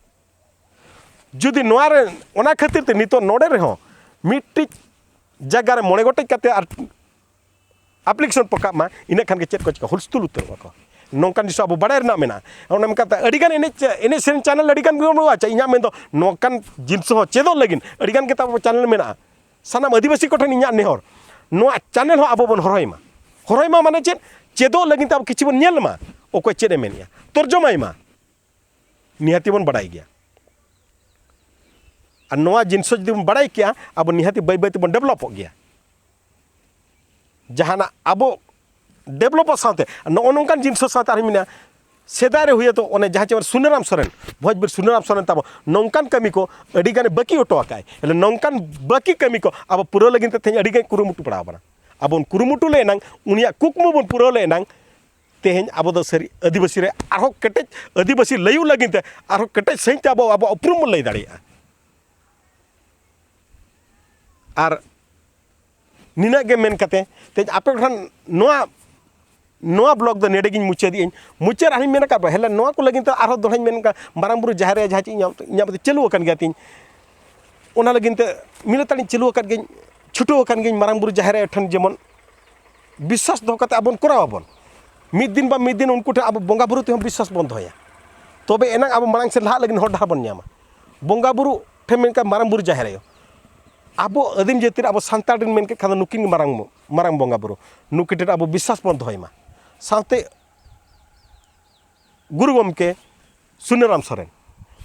ᱡᱩᱫᱤ ᱱᱚᱣᱟ ᱨᱮ, ᱚᱱᱟ ᱠᱷᱟᱹᱛᱤᱨ ᱛᱮ ᱱᱤᱛᱚᱜ ᱱᱚᱰᱮ ᱨᱮᱦᱚᱸ ᱢᱤᱫᱴᱤᱡ ᱡᱟᱭᱜᱟ ᱨᱮ ᱢᱚᱬᱮ ᱜᱚᱴᱮᱡ ᱠᱟᱛᱮ ᱟᱨ ᱟᱯᱞᱤᱠᱮᱥᱚᱱ ᱯᱚᱠᱟᱜ ᱢᱟ, ᱤᱱᱟᱹ ᱠᱷᱟᱱ ᱜᱮ ᱪᱮᱫ ᱠᱚ ᱪᱤᱠᱟ, ᱦᱩᱞᱥᱛᱩᱞ ᱩᱛᱟᱹᱨᱚᱜᱼᱟ ᱠᱚ᱾ ᱱᱚᱝᱠᱟᱱ ᱡᱤᱱᱤᱥ ᱟᱵᱚ ᱵᱟᱲᱟᱭ ᱨᱮᱱᱟᱜ ᱢᱮᱱᱟᱜᱼᱟ᱾ ᱚᱱᱟ ᱢᱮᱱ ᱠᱟᱛᱮ ᱟᱹᱰᱤᱜᱟᱱ ᱮᱱᱮᱡ, ᱮᱱᱮᱡ ᱥᱮᱨᱮᱧ ᱪᱮᱱᱮᱞ ᱟᱹᱰᱤᱜᱟᱱ ᱜᱮ ᱵᱟᱹᱱᱩᱜᱼᱟ᱾ ᱟᱪᱪᱷᱟ, ᱤᱧᱟᱹᱜ ᱢᱮᱱᱫᱚ ᱱᱚᱝᱠᱟᱱ ᱡᱤᱱᱤᱥ ᱦᱚᱸ ᱪᱮᱫᱚᱜ ᱞᱟᱹᱜᱤᱫ ᱟᱹᱰᱤᱜᱟᱱ ᱜᱮ ᱛᱟᱵᱚ ᱪᱮᱱᱮᱞ ᱢᱮᱱᱟᱜᱼᱟ᱾ ᱥᱟᱱᱟᱢ ᱟᱹᱫᱤᱵᱟᱹᱥᱤ ᱠᱚᱴᱷᱮᱱ ᱤᱧᱟᱹᱜ ᱱᱮᱦᱚᱨ, ᱱᱚᱣᱟ ᱪᱮᱱᱮᱞ ᱦᱚᱸ ᱟᱵᱚ ᱵᱚᱱ ᱦᱚᱨᱚᱭ ᱢᱟ᱾ ᱦᱚᱨᱚᱭ ᱢᱟ ᱢᱟᱱᱮ ᱪᱮᱫ? ᱪᱮᱫᱚᱜ ᱞᱟᱹᱜᱤᱫ ᱛᱮ ᱟᱵᱚ ᱠᱤᱪᱷᱩ ᱵᱚᱱ ᱧᱮᱞ ᱢᱟ, ᱚᱠᱚᱭ ᱪᱮᱫ ᱮ ᱢᱮᱱᱮᱜᱼᱟ, ᱛᱚᱨᱡᱚᱢᱟᱭ ᱢᱟ, ᱱᱤᱦᱟᱹᱛᱤ ᱵᱚᱱ ᱵᱟᱲᱟᱭ ᱜᱮᱭᱟ᱾ ᱟᱨ ᱱᱚᱣᱟ ᱡᱤᱱᱤᱥ ᱡᱩᱫᱤ ᱵᱚᱱ ᱵᱟᱲᱟᱭ ᱠᱮᱭᱟ, ᱟᱵᱚ ᱱᱤᱦᱟᱹᱛᱤ ᱵᱟᱹᱭ ᱵᱟᱹᱭ ᱛᱮᱵᱚᱱ ᱰᱮᱵᱷᱞᱚᱯᱚᱜ ᱜᱮᱭᱟ᱾ ᱡᱟᱦᱟᱱᱟᱜ ᱟᱵᱚ ᱰᱮᱵᱷᱞᱚᱯᱚᱜ ᱥᱟᱶᱛᱮ ᱱᱚᱜᱼᱚ ᱱᱚᱝᱠᱟᱱ ᱡᱤᱱᱤᱥ ᱥᱟᱶᱛᱮ ᱟᱨᱦᱚᱸ ᱢᱮᱱᱟᱜᱼᱟ, ᱥᱮᱫᱟᱭ ᱨᱮ ᱦᱩᱭ ᱛᱚ ᱚᱱᱮ ᱡᱟᱦᱟᱸ ᱪᱮ ᱥᱩᱱᱟᱹᱨᱟᱢ ᱥᱚᱨᱮᱱ, ᱵᱷᱚᱡᱽᱵᱤᱨ ᱥᱩᱱᱟᱹᱨᱟᱢ ᱥᱚᱨᱮᱱ ᱛᱟᱵᱚ ᱱᱚᱝᱠᱟᱱ ᱠᱟᱹᱢᱤ ᱠᱚ ᱟᱹᱰᱤ ᱜᱟᱱᱮ ᱵᱟᱹᱠᱤ ᱦᱚᱴᱚ ᱟᱠᱟᱫᱼᱟᱭ᱾ ᱦᱮᱞᱮ, ᱱᱚᱝᱠᱟᱱ ᱵᱟᱹᱠᱤ ᱠᱟᱹᱢᱤ ᱠᱚ ᱟᱵᱚ ᱯᱩᱨᱟᱹᱣ ᱞᱟᱹᱜᱤᱫ ᱛᱮ ᱛᱮᱦᱮᱧ ᱟᱹᱰᱤ ᱜᱟᱱ ᱠᱩᱨᱩᱢᱩᱴᱩ ᱯᱟᱲᱟᱣ ᱟᱵᱚᱱᱟ᱾ ᱟᱵᱚ ᱵᱚᱱ ᱠᱩᱨᱩᱢᱩᱴᱩ ᱞᱮ ᱮᱱᱟᱝ, ᱩᱱᱤᱭᱟᱜ ᱠᱩᱠᱢᱩ ᱵᱚᱱ ᱯᱩᱨᱟᱹᱣ ᱞᱮ ᱮᱱᱟᱝ, ᱛᱮᱦᱮᱧ ᱟᱵᱚ ᱫᱚ ᱥᱟᱹᱨᱤ ᱟᱹᱫᱤᱵᱟᱹᱥᱤ ᱨᱮ ᱟᱨᱦᱚᱸ ᱠᱮᱴᱮᱡ, ᱟᱹᱫᱤᱵᱟᱹᱥᱤ ᱞᱟᱹᱭᱩᱜ ᱞᱟᱹᱜᱤᱫ ᱛᱮ ᱟᱨᱦᱚᱸ ᱠᱮᱴᱮᱡ ᱥᱟᱺᱦᱤᱡ ᱛᱮ ᱟᱵᱚ ᱟᱵᱚᱣᱟᱜ ᱩᱯᱨᱩᱢ ᱵᱚᱱ ᱞᱟᱹᱭ ᱫᱟᱲᱮᱭᱟᱜᱼᱟ᱾ ᱟᱨ ᱱᱤᱱᱟᱹᱜ ᱜᱮ ᱢᱮᱱ ᱠᱟᱛᱮ ᱛᱮᱦᱮᱧ ᱟᱯᱮ ᱠᱚᱴᱷᱮᱱ ᱱᱚᱣᱟ, ᱱᱚᱣᱟ ᱵᱞᱚᱜ ᱫᱚ ᱱᱚᱰᱮ ᱜᱤᱧ ᱢᱩᱪᱟᱹᱫᱮᱜᱼᱟᱹᱧ᱾ ᱢᱩᱪᱟᱹᱫ ᱟᱨᱦᱚᱸᱧ ᱢᱮᱱ ᱟᱠᱟᱫ ᱵᱚᱭᱦᱟ, ᱦᱮᱞᱮ, ᱱᱚᱣᱟ ᱠᱚ ᱞᱟᱹᱜᱤᱫ ᱛᱮ ᱟᱨᱦᱚᱸ ᱫᱚᱦᱲᱟᱧ ᱢᱮᱱ ᱠᱟᱜᱼᱟ, ᱢᱟᱨᱟᱝ ᱵᱩᱨᱩ ᱡᱟᱦᱮᱨ ᱟᱭᱳ ᱡᱟᱦᱟᱸ ᱪᱮ ᱤᱧᱟᱹᱜ, ᱤᱧᱟᱹᱜ ᱢᱚᱛᱚ ᱪᱟᱹᱞᱩ ᱟᱠᱟᱱ ᱜᱮᱭᱟ ᱛᱤᱧ, ᱚᱱᱟ ᱞᱟᱹᱜᱤᱫ ᱛᱮ ᱢᱤᱫ ᱞᱮᱛᱟᱲᱤᱧ ᱪᱟᱹᱞᱩ ᱟᱠᱟᱫ ᱜᱤᱭᱟᱹᱧ, ᱪᱷᱩᱴᱟᱹᱣ ᱟᱠᱟᱱ ᱜᱤᱭᱟᱹᱧ ᱢᱟᱨᱟᱝ ᱵᱩᱨᱩ ᱡᱟᱦᱮᱨ ᱟᱭᱳ ᱴᱷᱮᱱ ᱡᱮᱢᱚᱱ ᱵᱤᱥᱥᱟᱥ ᱫᱚᱦᱚ ᱠᱟᱛᱮ ᱟᱵᱚᱱ ᱠᱚᱨᱟᱣ ᱟᱵᱚᱱ᱾ ᱢᱤᱫ ᱫᱤᱱ ᱵᱟ ᱢᱤᱫ ᱫᱤᱱ ᱩᱱᱠᱩ ᱴᱷᱮᱱ ᱟᱵᱚ ᱵᱚᱸᱜᱟ ᱵᱩᱨᱩ ᱛᱮᱦᱚᱸ ᱵᱤᱥᱥᱟᱥ ᱵᱚᱱ ᱫᱚᱦᱚᱭᱟ, ᱛᱚᱵᱮ ᱮᱱᱟᱝ ᱟᱵᱚ ᱢᱟᱲᱟᱝ ᱥᱮᱫ ᱞᱟᱦᱟᱜ ᱞᱟᱹᱜᱤᱫ ᱦᱚᱨ ᱰᱟᱦᱟᱨ ᱵᱚᱱ ᱧᱟᱢᱟ᱾ ᱵᱚᱸᱜᱟ ᱵᱩᱨᱩ ᱴᱷᱮᱱ ᱢᱮᱱᱠᱷᱟᱱ ᱢᱟᱨᱟᱝ ᱵᱩᱨᱩ ᱡᱟᱦᱮᱨ ᱟᱭᱳ, ᱟᱵᱚ ᱟᱹᱫᱤᱢ ᱡᱟᱹᱛᱤ ᱨᱮ ᱟᱵᱚ ᱥᱟᱱᱛᱟᱲ ᱨᱮᱱ ᱢᱮᱱ ᱠᱮᱫ ᱠᱷᱟᱱ ᱫᱚ ᱱᱩᱠᱤᱱ ᱜᱮ ᱢᱟᱨᱟᱝ, ᱢᱟᱨᱟᱝ ᱵᱚᱸᱜᱟ ᱵᱩᱨᱩ, ᱱᱩᱠᱤᱱ ᱴᱷᱮᱱ ᱟᱵᱚ ᱵᱤᱥᱥᱟᱥ ᱵᱚᱱ ᱫᱚᱦᱚᱭ ᱢᱟ᱾ ᱥᱟᱶᱛᱮ ᱜᱩᱨᱩ ᱜᱚᱢᱠᱮ ᱥᱩᱱᱟᱹᱨᱟᱢ ᱥᱚᱨᱮᱱ,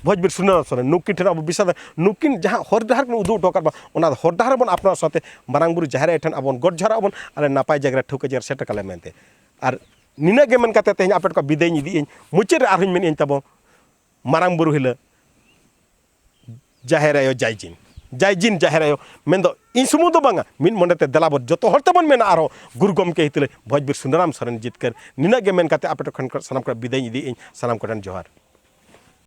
ᱵᱷᱚᱡᱽᱵᱤᱨ ᱥᱩᱱᱟᱹᱨᱟᱢ ᱥᱚᱨᱮᱱ, ᱱᱩᱠᱤᱱ ᱴᱷᱮᱱ ᱟᱵᱚ ᱵᱤᱥᱟᱥ, ᱱᱩᱠᱤᱱ ᱡᱟᱦᱟᱸ ᱦᱚᱨ ᱰᱟᱦᱟᱨ ᱠᱤᱱ ᱩᱫᱩᱜ ᱦᱚᱴᱚ ᱟᱠᱟᱫ ᱵᱚᱱᱟ, ᱚᱱᱟ ᱦᱚᱨ ᱰᱟᱦᱟᱨ ᱨᱮᱵᱚᱱ ᱟᱯᱱᱟᱨ ᱥᱟᱶᱛᱮ ᱢᱟᱨᱟᱝ ᱵᱩᱨᱩ ᱡᱟᱦᱮᱨ ᱟᱭᱳ ᱴᱷᱮᱱ ᱟᱵᱚ ᱵᱚᱱ ᱜᱚᱰ ᱡᱚᱦᱟᱨᱚᱜ ᱟᱵᱚᱱ ᱟᱨ ᱱᱟᱯᱟᱭ ᱡᱟᱭᱜᱟ ᱨᱮ ᱴᱷᱟᱹᱣᱠᱟᱹ ᱡᱟᱭᱜᱟ ᱨᱮ ᱥᱮᱴᱮᱨ ᱠᱟᱞᱮ ᱢᱮᱱᱛᱮ᱾ ᱟᱨ ᱱᱤᱱᱟᱹᱜ ᱜᱮ ᱢᱮᱱ ᱠᱟᱛᱮ ᱛᱮᱦᱮᱧ ᱟᱯᱮ ᱴᱷᱮᱱ ᱠᱷᱚᱱ ᱵᱤᱫᱟᱹᱭ ᱤᱧ ᱤᱫᱤᱭᱟᱹᱧ᱾ ᱢᱩᱪᱟᱹᱫ ᱨᱮ ᱟᱨᱦᱚᱸᱧ ᱢᱮᱱᱮᱫ ᱟᱹᱧ ᱛᱟᱵᱚ ᱢᱟᱨᱟᱝ ᱵᱩᱨᱩ ᱦᱤᱞᱟᱹ ᱡᱟᱦᱮᱨ ᱟᱭᱳ ᱡᱟᱭ ᱡᱤᱱ, ᱡᱟᱭ ᱡᱤᱱ ᱡᱟᱦᱮᱨ ᱟᱭᱳ ᱢᱮᱱᱫᱚ ᱤᱧ ᱥᱩᱢᱩᱝ ᱫᱚ ᱵᱟᱝᱟ, ᱢᱤᱫ ᱢᱚᱱᱮᱛᱮ ᱫᱮᱞᱟ ᱵᱚᱱ ᱡᱚᱛᱚ ᱦᱚᱲ ᱛᱮᱵᱚᱱ ᱢᱮᱱᱟ ᱟᱨᱦᱚᱸ ᱜᱩᱨᱩ ᱜᱚᱢᱠᱮ ᱦᱤᱛᱟᱹᱞᱟᱹᱭ ᱵᱷᱚᱡᱽᱵᱤᱨ ᱥᱩᱱᱟᱹᱨᱟᱢ ᱥᱚᱨᱮᱱ ᱡᱤᱛᱠᱟᱹᱨ᱾ ᱱᱤᱱᱟᱹᱜ ᱜᱮ ᱢᱮᱱ ᱠᱟᱛᱮ ᱟᱯᱮ ᱴᱷᱮᱱ ᱠᱷᱚᱱ ᱥᱟᱱᱟᱢ ᱠᱚ ᱵᱤᱫᱟᱹᱭ ᱤᱫᱤᱭᱮᱫ ᱟᱹᱧ, ᱥᱟᱱᱟᱢ ᱠᱚᱴᱷᱮᱱ ᱡᱚᱦᱟᱨ᱾